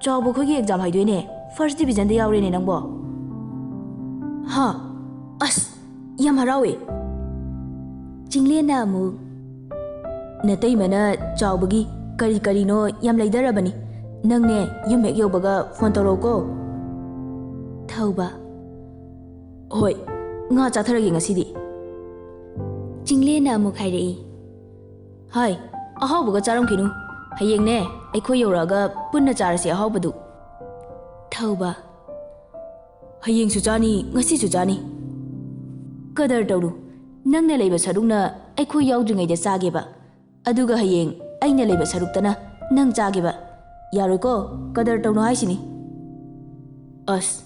"ꯆꯥꯎꯕ ꯑꯩꯈꯣꯏꯒꯤ ꯑꯦꯛꯖꯥꯝ ꯍꯥꯏꯗꯣꯏꯅꯦ, ꯐꯥꯔꯁ ꯗꯤꯕꯤꯖꯟꯗ ꯌꯥꯎꯔꯦꯅꯦ ꯅꯪꯕꯣ꯫" "ꯍꯥ? ꯑꯁ, ꯌꯥꯝ ꯍꯔꯥꯎꯋꯦ꯫" ꯆꯤꯡꯂꯦꯟꯅ ꯑꯃꯨꯛ꯫ ꯅꯇꯩꯃꯅ ꯆꯥꯎꯕꯒꯤ ꯀꯔꯤ ꯀꯔꯤꯅꯣ ꯌꯥꯝ ꯂꯩꯗꯔꯕꯅꯤ꯫ ꯅꯪꯅꯦ, ꯌꯨꯝ ꯍꯦꯛ ꯌꯧꯕꯒ ꯐꯣꯟ ꯇꯧꯔꯛꯎꯀꯣ꯫ ꯊꯧꯕ꯫ ꯍꯣꯏ, ꯉꯥ ꯆꯥꯊꯔꯒꯦ ꯉꯁꯤꯗꯤ꯫ ꯆꯤꯡꯂꯦꯟꯅ ꯑꯃꯨꯛ ꯍꯥꯏꯔꯛꯏ꯫ ꯍꯥꯏ, ꯑꯍꯥꯎꯕꯒ ꯆꯥꯔꯝꯈꯤꯅꯨ꯫ ꯍꯌꯦꯡꯅꯦ, ꯑꯩꯈꯣꯏ ꯌꯧꯔꯛꯑꯒ ꯄꯨꯟꯅ ꯆꯥꯔꯁꯤ ꯑꯍꯥꯎꯕꯗꯨ꯫ ꯊꯧꯕ꯫ ꯍꯌꯦꯡꯁꯨ ꯆꯥꯅꯤ, ꯉꯁꯤꯁꯨ ꯆꯥꯅꯤ꯫ ꯀꯗꯔ ꯇꯧꯅꯨ꯫ ꯅꯪꯅ ꯂꯩꯕ ꯁꯔꯨꯛꯅ ꯑꯩꯈꯣꯏ ꯌꯥꯎꯗ꯭ꯔꯤꯉꯩꯗ ꯆꯥꯒꯦꯕ꯫ ꯑꯗꯨꯒ ꯍꯌꯦꯡ ꯑꯩꯅ ꯂꯩꯕ ꯁꯔꯨꯛꯇꯅ ꯅꯪ ꯆꯥꯒꯦꯕ꯫ ꯌꯥꯔꯣꯏꯀꯣ, ꯀꯗꯔ ꯇꯧꯅꯨ ꯍꯥꯏꯁꯤꯅꯤ꯫ ꯑꯁ,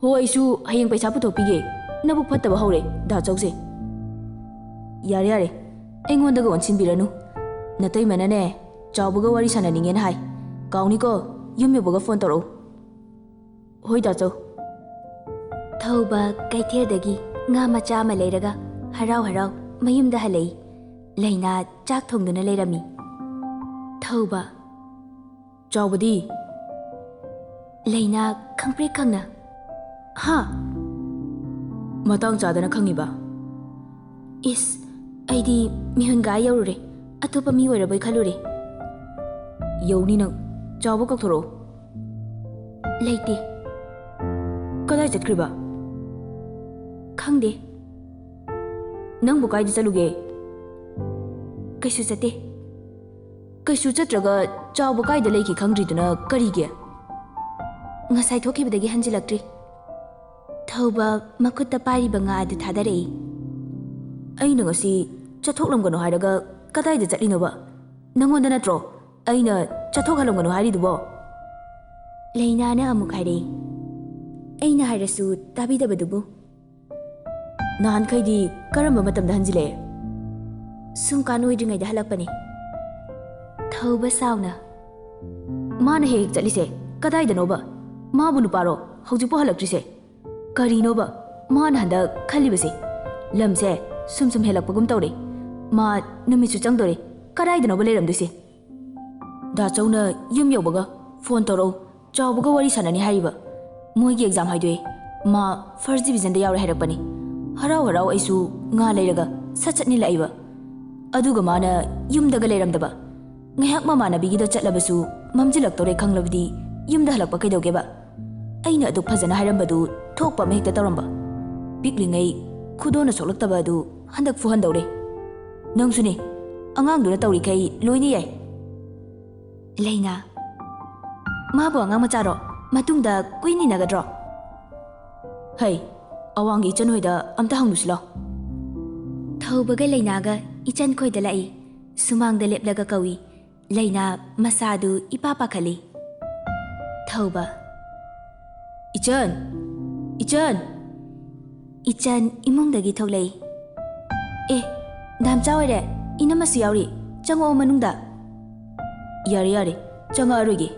ꯍꯣ, ꯑꯩꯁꯨ ꯍꯌꯦꯡ ꯄꯩꯁꯥ ꯄꯨꯊꯣꯛꯄꯤꯒꯦ꯫ ꯅꯕꯨꯛ ꯐꯠꯇꯕ ꯍꯧꯔꯦ, ꯗꯥ ꯆꯧꯁꯦ꯫ ꯌꯥꯔꯦ, ꯌꯥꯔꯦ, ꯑꯩꯉꯣꯟꯗꯒ ꯑꯣꯟꯁꯤꯟꯕꯤꯔꯅꯨ꯫ ꯅꯇꯩꯃꯅꯅꯦ, ꯆꯥꯎꯕꯒ ꯋꯥꯔꯤ ꯁꯥꯟꯅꯅꯤꯡꯉꯦꯅ ꯍꯥꯏ꯫ ꯀꯥꯎꯅꯤꯀꯣ, ꯌꯨꯝ ꯌꯧꯕꯒ ꯐꯣꯟ ꯇꯧꯔꯛꯎ꯫ ꯍꯣꯏ, ꯗꯥ ꯆꯧ꯫ ꯊꯧꯕ ꯀꯩꯊꯦꯜꯗꯒꯤ ꯉꯥ ꯃꯆꯥ ꯑꯃ ꯂꯩꯔꯒ ꯍꯔꯥꯎ ꯍꯔꯥꯎ ꯃꯌꯨꯝꯗ ꯍꯜꯂꯛꯏ꯫ ꯂꯩꯅꯥ ꯆꯥꯛ ꯊꯣꯡꯗꯨꯅ ꯂꯩꯔꯝꯃꯤ꯫ ꯊꯧꯕ꯫ ꯆꯥꯎꯕꯗꯤ? ꯂꯩꯅꯥ ꯈꯪꯄ꯭ꯔꯦꯛ ꯈꯪꯅ꯫ ꯍꯥ? ꯃꯇꯥꯡ ꯆꯥꯗꯅ ꯈꯪꯉꯤꯕ? ꯏꯁ, ꯑꯩꯗꯤ ꯃꯤꯍꯨꯟꯒꯥ ꯌꯧꯔꯨꯔꯦ, ꯑꯇꯣꯞꯄ ꯃꯤ ꯑꯣꯏꯔꯕꯣꯏ ꯈꯜꯂꯨꯔꯦ꯫ ꯌꯧꯅꯤ ꯅꯪ, ꯆꯥꯎꯕ ꯀꯧꯊꯣꯔꯛꯑꯣ꯫ ꯂꯩꯇꯦ꯫ ꯀꯗꯥꯏ ꯆꯠꯈ꯭ꯔꯤꯕ? ꯈꯪꯗꯦ꯫ ꯅꯪꯕꯨ ꯀꯥꯏꯗ ꯆꯠꯂꯨꯒꯦ? ꯀꯩꯁꯨ ꯆꯠꯇꯦ꯫ ꯀꯩꯁꯨ ꯆꯠꯇ꯭ꯔꯒ ꯆꯥꯎꯕ ꯀꯥꯏꯗ ꯂꯩꯈꯤ ꯈꯪꯗ꯭ꯔꯤꯗꯨꯅ ꯀꯔꯤꯒꯤ? ꯉꯁꯥꯏ ꯊꯣꯛꯈꯤꯕꯗꯒꯤ ꯍꯟꯖꯤꯜꯂꯛꯇ꯭ꯔꯤ꯫ ꯊꯧꯕ ꯃꯈꯨꯠꯇ ꯄꯥꯏꯔꯤꯕ ꯉꯥ ꯑꯗꯨ ꯊꯥꯗꯔꯛꯏ꯫ ꯑꯩꯅ ꯉꯁꯤ ꯆꯠꯊꯣꯛꯂꯝꯒꯅꯨ ꯍꯥꯏꯔꯒ ꯀꯗꯥꯏꯗ ꯆꯠꯂꯤꯅꯣꯕ? ꯅꯪꯉꯣꯟꯗ ꯅꯠꯇ꯭ꯔꯣ ꯑꯩꯅ ꯆꯠꯊꯣꯛꯍꯜꯂꯝꯒꯅꯨ ꯍꯥꯏꯔꯤꯗꯨꯕꯣ? ꯂꯩꯅꯥꯅ ꯑꯃꯨꯛ ꯍꯥꯏꯔꯛꯏ꯫ ꯑꯩꯅ ꯍꯥꯏꯔꯁꯨ ꯇꯥꯕꯤꯗꯕꯗꯨꯕꯨ꯫ ꯅꯍꯥꯟꯈꯩꯗꯤ ꯀꯔꯝꯕ ꯃꯇꯝꯗ ꯍꯟꯖꯤꯜꯂꯛꯑꯦ? ꯁꯨꯝꯀꯥꯟ ꯑꯣꯏꯗ꯭ꯔꯤꯉꯩꯗ ꯍꯜꯂꯛꯄꯅꯤ꯫ ꯊꯧꯕ ꯁꯥꯎꯅ꯫ ꯃꯥꯅ ꯍꯦꯛ ꯍꯦꯛ ꯆꯠꯂꯤꯁꯦ ꯀꯗꯥꯏꯗꯅꯣꯕ? ꯃꯥꯕꯨ ꯅꯨꯄꯥꯔꯣ ꯍꯧꯖꯤꯛꯄꯨ ꯍꯜꯂꯛꯇ꯭ꯔꯤꯁꯦ? ꯀꯔꯤꯅꯣꯕ ꯃꯥꯅ ꯍꯟꯗꯛ ꯈꯜꯂꯤꯕꯁꯦ? ꯂꯝꯁꯦ ꯁꯨꯝ ꯁꯨꯝ ꯍꯦꯜꯂꯛꯄꯒꯨꯝ ꯇꯧꯔꯦ꯫ ꯃꯥ ꯅꯨꯃꯤꯠꯁꯨ ꯆꯪꯗꯣꯔꯦ꯫ ꯀꯗꯥꯏꯗꯅꯣꯕ ꯂꯩꯔꯝꯗꯣꯏꯁꯦ? ꯗꯥ ꯆꯧꯅ ꯌꯨꯝ ꯌꯧꯕꯒ ꯐꯣꯟ ꯇꯧꯔꯛꯎ꯫ ꯆꯥꯎꯕꯒ ꯋꯥꯔꯤ ꯁꯥꯟꯅꯅꯤ ꯍꯥꯏꯔꯤꯕ꯫ ꯃꯣꯏꯒꯤ ꯑꯦꯛꯖꯥꯝ ꯍꯥꯏꯗꯣꯛꯑꯦ꯫ ꯃꯥ ꯐꯥꯔꯁ ꯗꯤꯕꯤꯖꯟꯗ ꯌꯥꯎꯔꯦ ꯍꯥꯏꯔꯛꯄꯅꯤ꯫ ꯍꯔꯥꯎ ꯍꯔꯥꯎ ꯑꯩꯁꯨ ꯉꯥ ꯂꯩꯔꯒ ꯁꯠ ꯁꯠ ꯅꯤꯜꯂꯛꯏꯕ꯫ ꯑꯗꯨꯒ ꯃꯥꯅ ꯌꯨꯝꯗꯒ ꯂꯩꯔꯝꯗꯕ꯫ ꯉꯥꯏꯍꯥꯛ ꯃꯃꯥꯟꯅꯕꯤꯒꯤꯗ ꯆꯠꯂꯕꯁꯨ ꯃꯝꯁꯤꯜꯂꯛꯇꯧꯔꯦ ꯈꯪꯂꯕꯗꯤ ꯌꯨꯝꯗ ꯍꯜꯂꯛꯄ ꯀꯩꯗꯧꯒꯦꯕ? ꯑꯩꯅ ꯑꯗꯨꯛ ꯐꯖꯅ ꯍꯥꯏꯔꯝꯕꯗꯨ ꯊꯣꯛꯄ ꯑꯃ ꯍꯦꯛꯇ ꯇꯧꯔꯝꯕ꯫ ꯄꯤꯛꯂꯤꯉꯩ ꯈꯨꯗꯣꯟꯅ ꯁꯣꯛꯂꯛꯇꯕ ꯑꯗꯨ ꯍꯟꯗꯛ ꯐꯨꯍꯟꯗꯧꯔꯦ꯫ ꯅꯪꯁꯨꯅꯦ, ꯑꯉꯥꯡꯗꯨꯅ ꯇꯧꯔꯤꯈꯩ ꯂꯣꯏꯅ ꯌꯥꯏ꯫ ꯂꯩꯅꯥ, ꯃꯥꯕꯨ ꯑꯉꯥꯡ ꯃꯆꯥꯔꯣ? ꯃꯇꯨꯡꯗ ꯀꯨꯏꯅ ꯏꯟꯅꯒꯗ꯭ꯔꯣ? ꯍꯩ, ꯑꯋꯥꯡꯒꯤ ꯏꯆꯟ ꯍꯣꯏꯗ ꯑꯝꯇ ꯍꯪꯂꯨꯁꯤ ꯂꯥꯎ꯫ ꯊꯧꯕꯒ ꯂꯩꯅꯥꯒ ꯏꯆꯟ ꯈꯣꯏꯗ ꯂꯥꯛꯏ꯫ ꯁꯨꯃꯥꯡꯗ ꯂꯦꯞꯂꯒ ꯀꯧꯏ꯫ ꯂꯩꯅꯥ ꯃꯁꯥꯗꯨ ꯏꯄꯥ ꯄꯥꯈꯠꯂꯤ꯫ ꯊꯧꯕ, "ꯏꯆꯟ! ꯏꯆꯟ!" ꯏꯆꯟ ꯏꯃꯨꯡꯗꯒꯤ ꯊꯣꯛꯂꯛꯏ꯫ "ꯑꯦ, ꯗꯥꯝꯆꯥ ꯑꯣꯏꯔꯦ, ꯏꯅꯝꯃꯁꯨ ꯌꯥꯎꯔꯤ, ꯆꯪꯉꯛꯑꯣ ꯃꯅꯨꯡꯗ꯫" "ꯌꯥꯔꯦ, ꯌꯥꯔꯦ, ꯆꯪꯉꯛꯑꯔꯣꯏꯒꯦ꯫"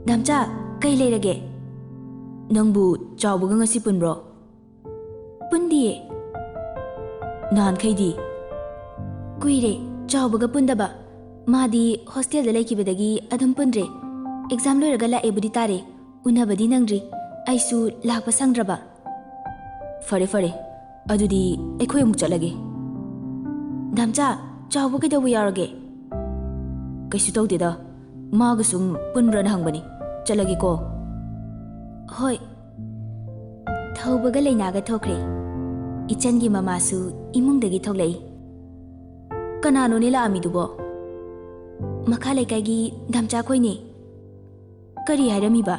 "ꯗꯥꯝꯆꯥ, ꯀꯩ ꯂꯩꯔꯒꯦ?" "ꯅꯪꯕꯨ ꯆꯥꯎꯕꯒ ꯉꯁꯤ ꯄꯨꯟꯕ꯭ꯔꯣ?" "ꯄꯨꯟꯗꯤꯌꯦ꯫" "ꯅꯍꯥꯟꯈꯩꯗꯤ?" "ꯀꯨꯏꯔꯦ ꯆꯥꯎꯕꯒ ꯄꯨꯟꯗꯕ꯫ ꯃꯥꯗꯤ ꯍꯣꯁꯇꯦꯜꯗ ꯂꯩꯈꯤꯕꯗꯒꯤ ꯑꯗꯨꯝ ꯄꯨꯟꯗ꯭ꯔꯦ꯫ ꯑꯦꯛꯖꯥꯝ ꯂꯣꯏꯔꯒ ꯂꯥꯛꯑꯦꯕꯨꯗꯤ ꯇꯥꯔꯦ, ꯎꯅꯕꯗꯤ ꯅꯪꯗ꯭ꯔꯤ꯫ ꯑꯩꯁꯨ ꯂꯥꯛꯄ ꯁꯪꯗ꯭ꯔꯕ꯫" "ꯐꯔꯦ, ꯐꯔꯦ꯫ ꯑꯗꯨꯗꯤ ꯑꯩꯈꯣꯏ ꯑꯃꯨꯛ ꯆꯠꯂꯒꯦ꯫" "ꯗꯥꯝꯆꯥ, ꯆꯥꯎꯕ ꯀꯩꯗꯧꯕ ꯌꯥꯎꯔꯒꯦ?" "ꯀꯩꯁꯨ ꯇꯧꯗꯦꯗ꯫ ꯃꯥꯒ ꯁꯨꯝ ꯄꯨꯟꯕ꯭ꯔꯅ ꯍꯪꯕꯅꯤ꯫ ꯆꯠꯂꯒꯦꯀꯣ꯫" "ꯍꯣꯏ꯫" ꯊꯧꯕꯒ ꯂꯩꯅꯥꯒ ꯊꯣꯛꯈ꯭ꯔꯦ꯫ ꯏꯆꯟꯒꯤ ꯃꯃꯥꯁꯨ ꯏꯃꯨꯡꯗꯒꯤ ꯊꯣꯛꯂꯛꯏ꯫ "ꯀꯅꯥꯅꯣꯅꯦ ꯂꯥꯛꯑꯝꯃꯤꯗꯨꯕꯣ?" "ꯃꯈꯥ ꯂꯩꯀꯥꯏꯒꯤ ꯗꯥꯝꯆꯥꯈꯣꯏꯅꯦ꯫" "ꯀꯔꯤ ꯍꯥꯏꯔꯝꯃꯤꯕ?"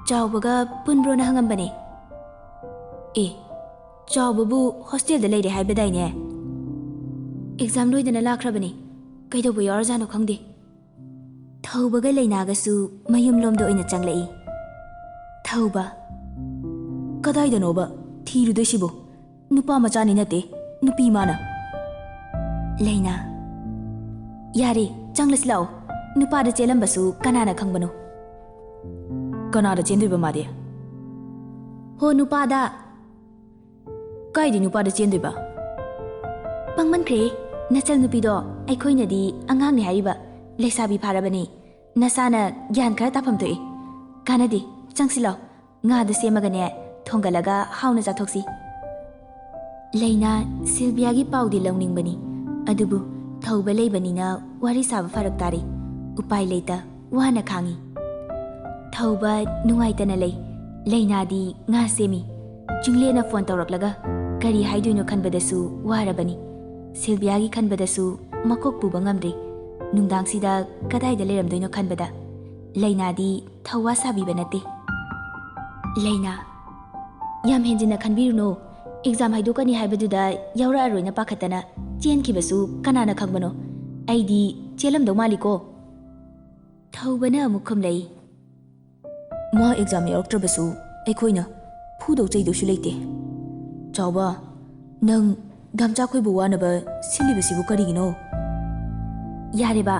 "ꯆꯥꯎꯕꯒ ꯄꯨꯟꯕ꯭ꯔꯣꯅ ꯍꯪꯉꯝꯕꯅꯦ꯫" "ꯑꯦ, ꯆꯥꯎꯕꯕꯨ ꯍꯣꯁꯇꯦꯜꯗ ꯂꯩꯔꯦ ꯍꯥꯏꯕꯗꯥꯏꯅꯦ?" "ꯑꯦꯛꯖꯥꯝ ꯂꯣꯏꯗꯅ ꯂꯥꯛꯈ꯭ꯔꯕꯅꯦ꯫ ꯀꯩꯗꯧꯕ ꯌꯥꯎꯔꯖꯥꯠꯅꯣ ꯈꯪꯗꯦ꯫" ꯊꯧꯕꯒ ꯂꯩꯅꯥꯒꯁꯨ ꯃꯌꯨꯝꯂꯣꯝꯗ ꯑꯣꯏꯅ ꯆꯪꯂꯛꯏ꯫ ꯊꯧꯕ, "ꯀꯗꯥꯏꯗꯅꯣꯕ ꯊꯤꯔꯨꯗꯣꯏꯁꯤꯕꯨ? ꯅꯨꯄꯥ ꯃꯆꯥꯅꯤ ꯅꯠꯇꯦ, ꯅꯨꯄꯤ ꯃꯥꯅ꯫" ꯂꯩꯅꯥ, "ꯌꯥꯔꯦ, ꯆꯪꯂꯁꯤ ꯂꯥꯛꯑꯣ꯫ ꯅꯨꯄꯥꯗ ꯆꯦꯜꯂꯝꯕꯁꯨ ꯀꯅꯥꯅ ꯈꯪꯕꯅꯣ?" "ꯀꯅꯥꯗ ꯆꯦꯟꯗꯣꯏꯕ ꯃꯥꯗꯤ?" "ꯍꯣ, ꯅꯨꯄꯥꯗ꯫" "ꯀꯥꯏꯗꯤ ꯅꯨꯄꯥꯗ ꯆꯦꯟꯗꯣꯏꯕ?" "ꯄꯪꯃꯟꯈ꯭ꯔꯦ꯫ ꯅꯆꯜ ꯅꯨꯄꯤꯗꯣ ꯑꯩꯈꯣꯏꯅꯗꯤ ꯑꯉꯥꯡꯅꯤ ꯍꯥꯏꯔꯤꯕ, ꯂꯩꯁꯥꯕꯤ ꯐꯥꯔꯕꯅꯤ꯫ ꯅꯁꯥꯅ ꯒ꯭ꯌꯥꯟ ꯈꯔ ꯇꯥꯐꯝ ꯊꯣꯛꯏ꯫ ꯀꯥꯟꯅꯗꯦ, ꯆꯪꯁꯤꯜꯂꯣ꯫ ꯉꯥꯗꯨ ꯁꯦꯝꯃꯒꯅꯦ, ꯊꯣꯡꯒꯠꯂꯒ ꯍꯥꯎꯅ ꯆꯥꯊꯣꯛꯁꯤ꯫" ꯂꯩꯅꯥ, ꯁꯤꯜꯕꯤꯌꯥꯒꯤ ꯄꯥꯎꯗꯤ ꯂꯧꯅꯤꯡꯕꯅꯤ, ꯑꯗꯨꯕꯨ ꯊꯧꯕ ꯂꯩꯕꯅꯤꯅ ꯋꯥꯔꯤ ꯁꯥꯕ ꯐꯔꯛ ꯇꯥꯔꯦ꯫ ꯎꯄꯥꯏ ꯂꯩꯇ ꯋꯥꯅ ꯈꯥꯡꯉꯤ꯫ ꯊꯧꯕ ꯅꯨꯡꯉꯥꯏꯇꯅ ꯂꯩ꯫ ꯂꯩꯅꯥꯗꯤ ꯉꯥ ꯁꯦꯝꯃꯤ꯫ ꯆꯤꯡꯂꯦꯟꯅ ꯐꯣꯟ ꯇꯧꯔꯛꯂꯒ ꯀꯔꯤ ꯍꯥꯏꯗꯣꯏꯅꯣ ꯈꯟꯕꯗꯁꯨ ꯋꯥꯔꯕꯅꯤ꯫ ꯁꯤꯜꯕꯤꯌꯥꯒꯤ ꯈꯟꯕꯗꯁꯨ ꯃꯀꯣꯛ ꯄꯨꯕ ꯉꯝꯗ꯭ꯔꯦ꯫ ꯅꯨꯡꯗꯥꯡꯁꯤꯗ ꯀꯗꯥꯏꯗ ꯂꯩꯔꯝꯗꯣꯏꯅꯣ ꯈꯟꯕꯗ ꯂꯩꯅꯥꯗꯤ ꯊꯧꯋꯥ ꯁꯥꯕꯤꯕ ꯅꯠꯇꯦ꯫ ꯂꯩꯅꯥ, ꯌꯥꯝ ꯍꯦꯟꯖꯤꯟꯅ ꯈꯟꯕꯤꯔꯨꯅꯨ꯫ ꯑꯦꯛꯖꯥꯝ ꯍꯥꯏꯗꯣꯛꯀꯅꯤ ꯍꯥꯏꯕꯗꯨꯗ ꯌꯥꯎꯔꯛꯑꯔꯣꯏꯅ ꯄꯥꯈꯠꯇꯅ ꯆꯦꯟꯈꯤꯕꯁꯨ ꯀꯅꯥꯅ ꯈꯪꯕꯅꯣ? ꯑꯩꯗꯤ ꯆꯦꯜꯂꯝꯗꯧ ꯃꯥꯜꯂꯤꯀꯣ꯫ ꯊꯧꯕꯅ ꯑꯃꯨꯛ ꯈꯨꯝꯂꯛꯏ꯫ ꯃꯥ ꯑꯦꯛꯖꯥꯝ ꯌꯥꯎꯔꯛꯇ꯭ꯔꯕꯁꯨ ꯑꯩꯈꯣꯏꯅ ꯐꯨꯗꯧ ꯆꯩꯗꯧꯁꯨ ꯂꯩꯇꯦ꯫ ꯆꯥꯎꯕ, ꯅꯪ ꯗꯥꯝꯆꯥꯈꯣꯏꯕꯨ ꯋꯥꯅꯕ ꯁꯤꯜꯂꯤꯕꯁꯤꯕꯨ ꯀꯔꯤꯒꯤꯅꯣ? ꯌꯥꯔꯦꯕ,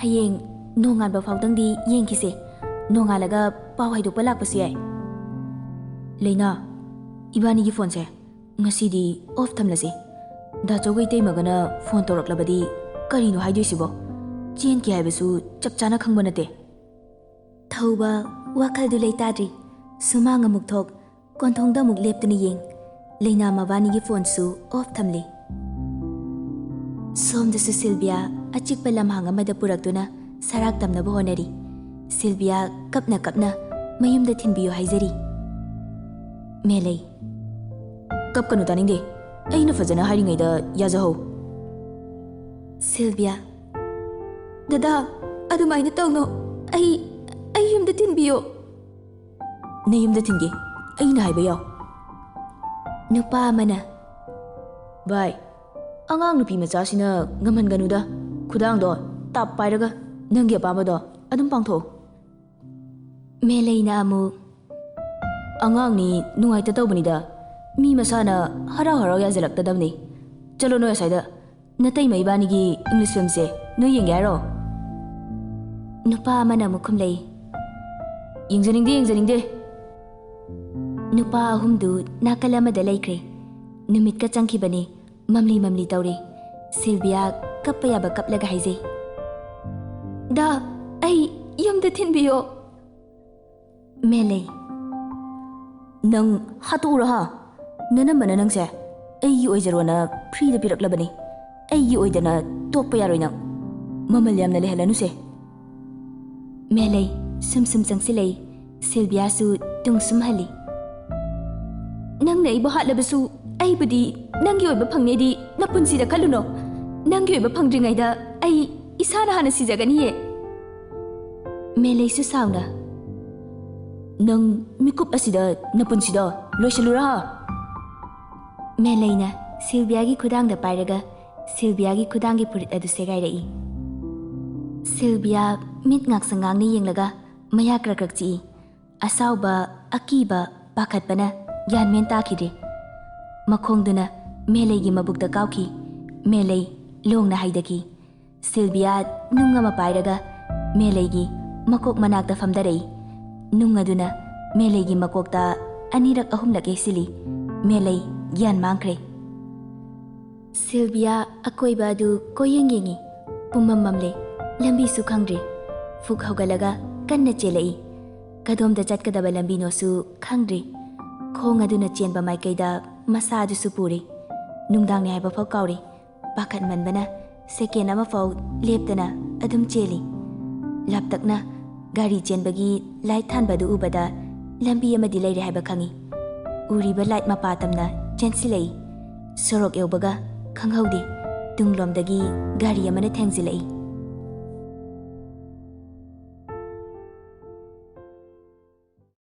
ꯍꯌꯦꯡ ꯅꯣꯡꯉꯥꯟꯕ ꯐꯥꯎꯗꯪꯗꯤ ꯌꯦꯡꯈꯤꯁꯦ꯫ ꯅꯣꯡꯉꯥꯜꯂꯒ ꯄꯥꯎ ꯍꯥꯏꯗꯣꯛꯄ ꯂꯥꯛꯄꯁꯨ ꯌꯥꯏ꯫ ꯂꯩꯅꯥ, ꯏꯕꯥꯅꯤꯒꯤ ꯐꯣꯟꯁꯦ ꯉꯁꯤꯗꯤ ꯑꯣꯐ ꯊꯝꯂꯁꯤ꯫ ꯗꯥꯆꯧꯒ ꯏꯇꯩꯃꯒꯅ ꯐꯣꯟ ꯇꯧꯔꯛꯂꯕꯗꯤ ꯀꯔꯤꯅꯣ ꯍꯥꯏꯗꯣꯏꯁꯤꯕꯣ? ꯆꯦꯟꯈꯤ ꯍꯥꯏꯕꯁꯨ ꯆꯞ ꯆꯥꯅ ꯈꯪꯕ ꯅꯠꯇꯦ꯫ ꯊꯧꯕ ꯋꯥꯈꯜꯗꯨ ꯂꯩꯇꯥꯗ꯭ꯔꯤ꯫ ꯁꯨꯃꯥꯡ ꯑꯃꯨꯛ ꯊꯣꯛ, ꯀꯣꯟꯊꯣꯡꯗ ꯑꯃꯨꯛ ꯂꯦꯞꯇꯨꯅ ꯌꯦꯡ꯫ ꯂꯩꯅꯥ ꯃꯕꯥꯅꯤꯒꯤ ꯐꯣꯟꯁꯨ ꯑꯣꯐ ꯊꯝꯂꯤ꯫ ꯁꯣꯝꯗꯁꯨ ꯁꯤꯜꯕꯤꯌꯥ ꯑꯆꯤꯛꯄ ꯂꯝꯍꯥꯡ ꯑꯃꯗ ꯄꯨꯔꯛꯇꯨꯅ ꯁꯔꯥꯛ ꯇꯝꯅꯕ ꯍꯣꯠꯅꯔꯤ꯫ ꯁꯤꯜꯕꯤꯌꯥ ꯀꯞꯅ ꯀꯞꯅ ꯃꯌꯨꯝꯗ ꯊꯤꯟꯕꯤꯌꯨ ꯍꯥꯏꯖꯔꯤ꯫ ꯃꯦꯂꯩ꯫ ꯀꯞꯀꯅꯨ, ꯇꯥꯅꯤꯡꯗꯦ꯫ ꯑꯩꯅ ꯐꯖꯅ ꯍꯥꯏꯔꯤꯉꯩꯗ ꯌꯥꯖꯍꯧ꯫ ꯁꯤꯜꯕꯤꯌꯥ꯫ ꯗꯗꯥ, ꯑꯗꯨꯃꯥꯏꯅ ꯇꯧꯅꯣ꯫ ꯑꯩ, ꯑꯩ ꯌꯨꯝꯗ ꯊꯤꯟꯕꯤꯌꯣ꯫ ꯅꯌꯨꯝꯗ ꯊꯤꯟꯒꯦ꯫ ꯑꯩꯅ ꯍꯥꯏꯕ ꯌꯥꯎ꯫ ꯅꯨꯄꯥ ꯑꯃꯅ꯫ ꯚꯥꯏ, ꯑꯉꯥꯡ ꯅꯨꯄꯤ ꯃꯆꯥꯁꯤꯅ ꯉꯝꯍꯟꯒꯅꯨꯗ꯫ ꯈꯨꯗꯥꯡꯗꯣ ꯇꯥꯞ ꯄꯥꯏꯔꯒ ꯅꯪꯒꯤ ꯑꯄꯥꯝꯕꯗꯣ ꯑꯗꯨꯝ ꯄꯥꯡꯊꯣꯛꯎ꯫ ꯃꯦꯂꯩꯅ ꯑꯃꯨꯛ꯫ ꯑꯉꯥꯡꯅꯤ, ꯅꯨꯡꯉꯥꯏꯇ ꯇꯧꯕꯅꯤꯗ꯫ ꯃꯤ ꯃꯁꯥꯅ ꯍꯔꯥꯎ ꯍꯔꯥꯎ ꯌꯥꯖꯜꯂꯛꯇꯗꯕꯅꯤ꯫ ꯆꯠꯂꯣ ꯅꯣꯏ ꯑꯁ꯭ꯋꯥꯏꯗ꯫ ꯅꯇꯩꯃ ꯏꯕꯥꯅꯤꯒꯤ ꯏꯪꯂꯤꯁ ꯐꯤꯂꯝꯁꯦ ꯅꯣꯏ ꯌꯦꯡꯒꯦ ꯍꯥꯏꯔꯣ? ꯅꯨꯄꯥ ꯑꯃꯅ ꯑꯃꯨꯛ ꯈꯨꯝꯂꯛꯏ꯫ ꯌꯦꯡꯖꯅꯤꯡꯗꯦ, ꯌꯦꯡꯖꯅꯤꯡꯗꯦ꯫ ꯅꯨꯄꯥ ꯑꯍꯨꯝꯗꯨ ꯅꯥꯀꯜ ꯑꯃꯗ ꯂꯩꯈ꯭ꯔꯦ꯫ ꯅꯨꯃꯤꯠꯀ ꯆꯪꯈꯤꯕꯅꯤ꯫ ꯃꯝꯂꯤ ꯃꯝꯂꯤ ꯇꯧꯔꯦ꯫ ꯁꯤꯜꯕꯤꯌꯥ ꯀꯞꯄ ꯌꯥꯕ ꯀꯞꯂꯒ ꯍꯥꯏꯖꯩ꯫ ꯗꯥ, ꯑꯩ ꯌꯨꯝꯗ ꯊꯤꯟꯕꯤꯌꯣ꯫ ꯃꯦꯂꯩ꯫ ꯅꯪ ꯍꯥꯠꯇꯣꯛꯎꯔ ꯍꯥ? ꯅꯅꯝꯃꯅ ꯅꯪꯁꯦ? ꯑꯩꯒꯤ ꯑꯣꯏꯖꯔꯣꯅ ꯐ꯭ꯔꯤꯗ ꯄꯤꯔꯛꯂꯕꯅꯤ꯫ ꯑꯩꯒꯤ ꯑꯣꯏꯗꯅ ꯇꯣꯛꯄ ꯌꯥꯔꯣꯏ ꯅꯪ꯫ ꯃꯃꯜ ꯌꯥꯝꯅ ꯂꯩꯍꯜꯂꯅꯨꯁꯦ꯫ ꯃꯦꯂꯩ ꯁꯨꯝ ꯁꯨꯝ ꯆꯪꯁꯤꯜꯂꯛꯏ꯫ ꯁꯤꯜꯕꯤꯌꯥꯁꯨ ꯇꯨꯡ ꯁꯨꯝ ꯍꯜꯂꯤ꯫ "ꯅꯪꯅ ꯑꯩꯕꯨ ꯍꯥꯠꯂꯕꯁꯨ ꯑꯩꯕꯨꯗꯤ ꯅꯪꯒꯤ ꯑꯣꯏꯕ ꯐꯪꯅꯦꯗꯤ ꯅꯄꯨꯟꯁꯤꯗ ꯈꯜꯂꯨꯅꯣ꯫ ꯅꯪꯒꯤ ꯑꯣꯏꯕ ꯐꯪꯗ꯭ꯔꯤꯉꯩꯗ ꯑꯩ ꯏꯁꯥꯅ ꯍꯥꯟꯅ ꯁꯤꯖꯒꯅꯤꯌꯦ꯫" ꯃꯦꯂꯩꯁꯨ ꯁꯥꯎꯅ, "ꯅꯪ ꯃꯤꯀꯨꯞ ꯑꯁꯤꯗ ꯅꯄꯨꯟꯁꯤꯗꯣ ꯂꯣꯏꯁꯤꯜꯂꯨꯔꯥ?" ꯃꯦꯂꯩꯅ ꯁꯤꯜꯕꯤꯌꯥꯒꯤ ꯈꯨꯗꯥꯡꯗ ꯄꯥꯏꯔꯒ ꯁꯤꯜꯕꯤꯌꯥꯒꯤ ꯈꯨꯗꯥꯡꯒꯤ ꯐꯨꯔꯤꯠ ꯑꯗꯨ ꯁꯦꯒꯥꯏꯔꯛꯏ꯫ ꯁꯤꯜꯕꯤꯌꯥ ꯃꯤꯠ ꯉꯥꯛꯁꯪ ꯉꯥꯡꯅ ꯌꯦꯡꯂꯒ ꯃꯌꯥ ꯀ꯭ꯔꯛ ꯀ꯭ꯔꯛ ꯆꯤꯛꯏ꯫ ꯑꯁꯥꯎꯕ, ꯑꯀꯤꯕ, ꯄꯥꯈꯠꯄꯅ ꯒ꯭ꯌꯥꯟ ꯃꯦꯟ ꯇꯥꯈꯤꯗ꯭ꯔꯦ꯫ ꯃꯈꯣꯡꯗꯨꯅ ꯃꯦꯂꯩꯒꯤ ꯃꯕꯨꯛꯇ ꯀꯥꯎꯈꯤ꯫ ꯃꯦꯂꯩ ꯂꯣꯡꯅ ꯍꯥꯏꯗꯈꯤ꯫ ꯁꯤꯜꯕꯤꯌꯥ ꯅꯨꯡ ꯑꯃ ꯄꯥꯏꯔꯒ ꯃꯦꯂꯩꯒꯤ ꯃꯀꯣꯛ ꯃꯅꯥꯛꯇ ꯐꯝꯊꯔꯛꯏ꯫ ꯅꯨꯡ ꯑꯗꯨꯅ ꯃꯦꯂꯩꯒꯤ ꯃꯀꯣꯛꯇ ꯑꯅꯤꯔꯛ ꯑꯍꯨꯝꯂꯛ ꯌꯩꯁꯤꯜꯂꯤ꯫ ꯃꯦꯂꯩ ꯒ꯭ꯌꯥꯟ ꯃꯥꯡꯈ꯭ꯔꯦ꯫ ꯁꯤꯜꯕꯤꯌꯥ ꯑꯀꯣꯏꯕ ꯑꯗꯨ ꯀꯣꯏꯌꯦꯡ ꯌꯦꯡꯉꯤ꯫ ꯄꯨꯝꯃꯝ ꯃꯝꯂꯦ꯫ ꯂꯝꯕꯤꯁꯨ ꯈꯪꯗ꯭ꯔꯦ꯫ ꯐꯨꯛ ꯍꯧꯒꯠꯂꯒ ꯀꯟꯅ ꯆꯦꯜꯂꯛꯏ꯫ ꯀꯗꯣꯝꯗ ꯆꯠꯀꯗꯕ ꯂꯝꯕꯤꯅꯣꯁꯨ ꯈꯪꯗ꯭ꯔꯦ꯫ ꯈꯣꯡ ꯑꯗꯨꯅ ꯆꯦꯟꯕ ꯃꯥꯏꯀꯩꯗ ꯃꯁꯥ ꯑꯗꯨꯁꯨ ꯄꯨꯔꯦ꯫ ꯅꯨꯡꯗꯥꯡꯅꯤ ꯍꯥꯏꯕ ꯐꯥꯎ ꯀꯥꯎꯔꯦ꯫ ꯄꯥꯈꯠꯃꯟꯕꯅ ꯁꯦꯀꯦꯟ ꯑꯃꯐꯥꯎ ꯂꯦꯞꯇꯅ ꯑꯗꯨꯝ ꯆꯦꯜꯂꯤ꯫ ꯂꯥꯞꯇꯛꯅ ꯒꯥꯔꯤ ꯆꯦꯟꯕꯒꯤ ꯂꯥꯏꯠ ꯊꯥꯟꯕ ꯑꯗꯨ ꯎꯕꯗ ꯂꯝꯕꯤ ꯑꯃꯗꯤ ꯂꯩꯔꯦ ꯍꯥꯏꯕ ꯈꯪꯏ꯫ ꯎꯔꯤꯕ ꯂꯥꯏꯠ ꯃꯄꯥ ꯇꯝꯅ ꯆꯦꯟꯁꯤꯜꯂꯛꯏ꯫ ꯁꯣꯔꯣꯛ ꯌꯧꯕꯒ ꯈꯪꯍꯧꯗꯦ, ꯇꯨꯡꯂꯣꯝꯗꯒꯤ ꯒꯥꯔꯤ ꯑꯃꯅ ꯊꯦꯡꯖꯤꯜꯂꯛꯏ꯫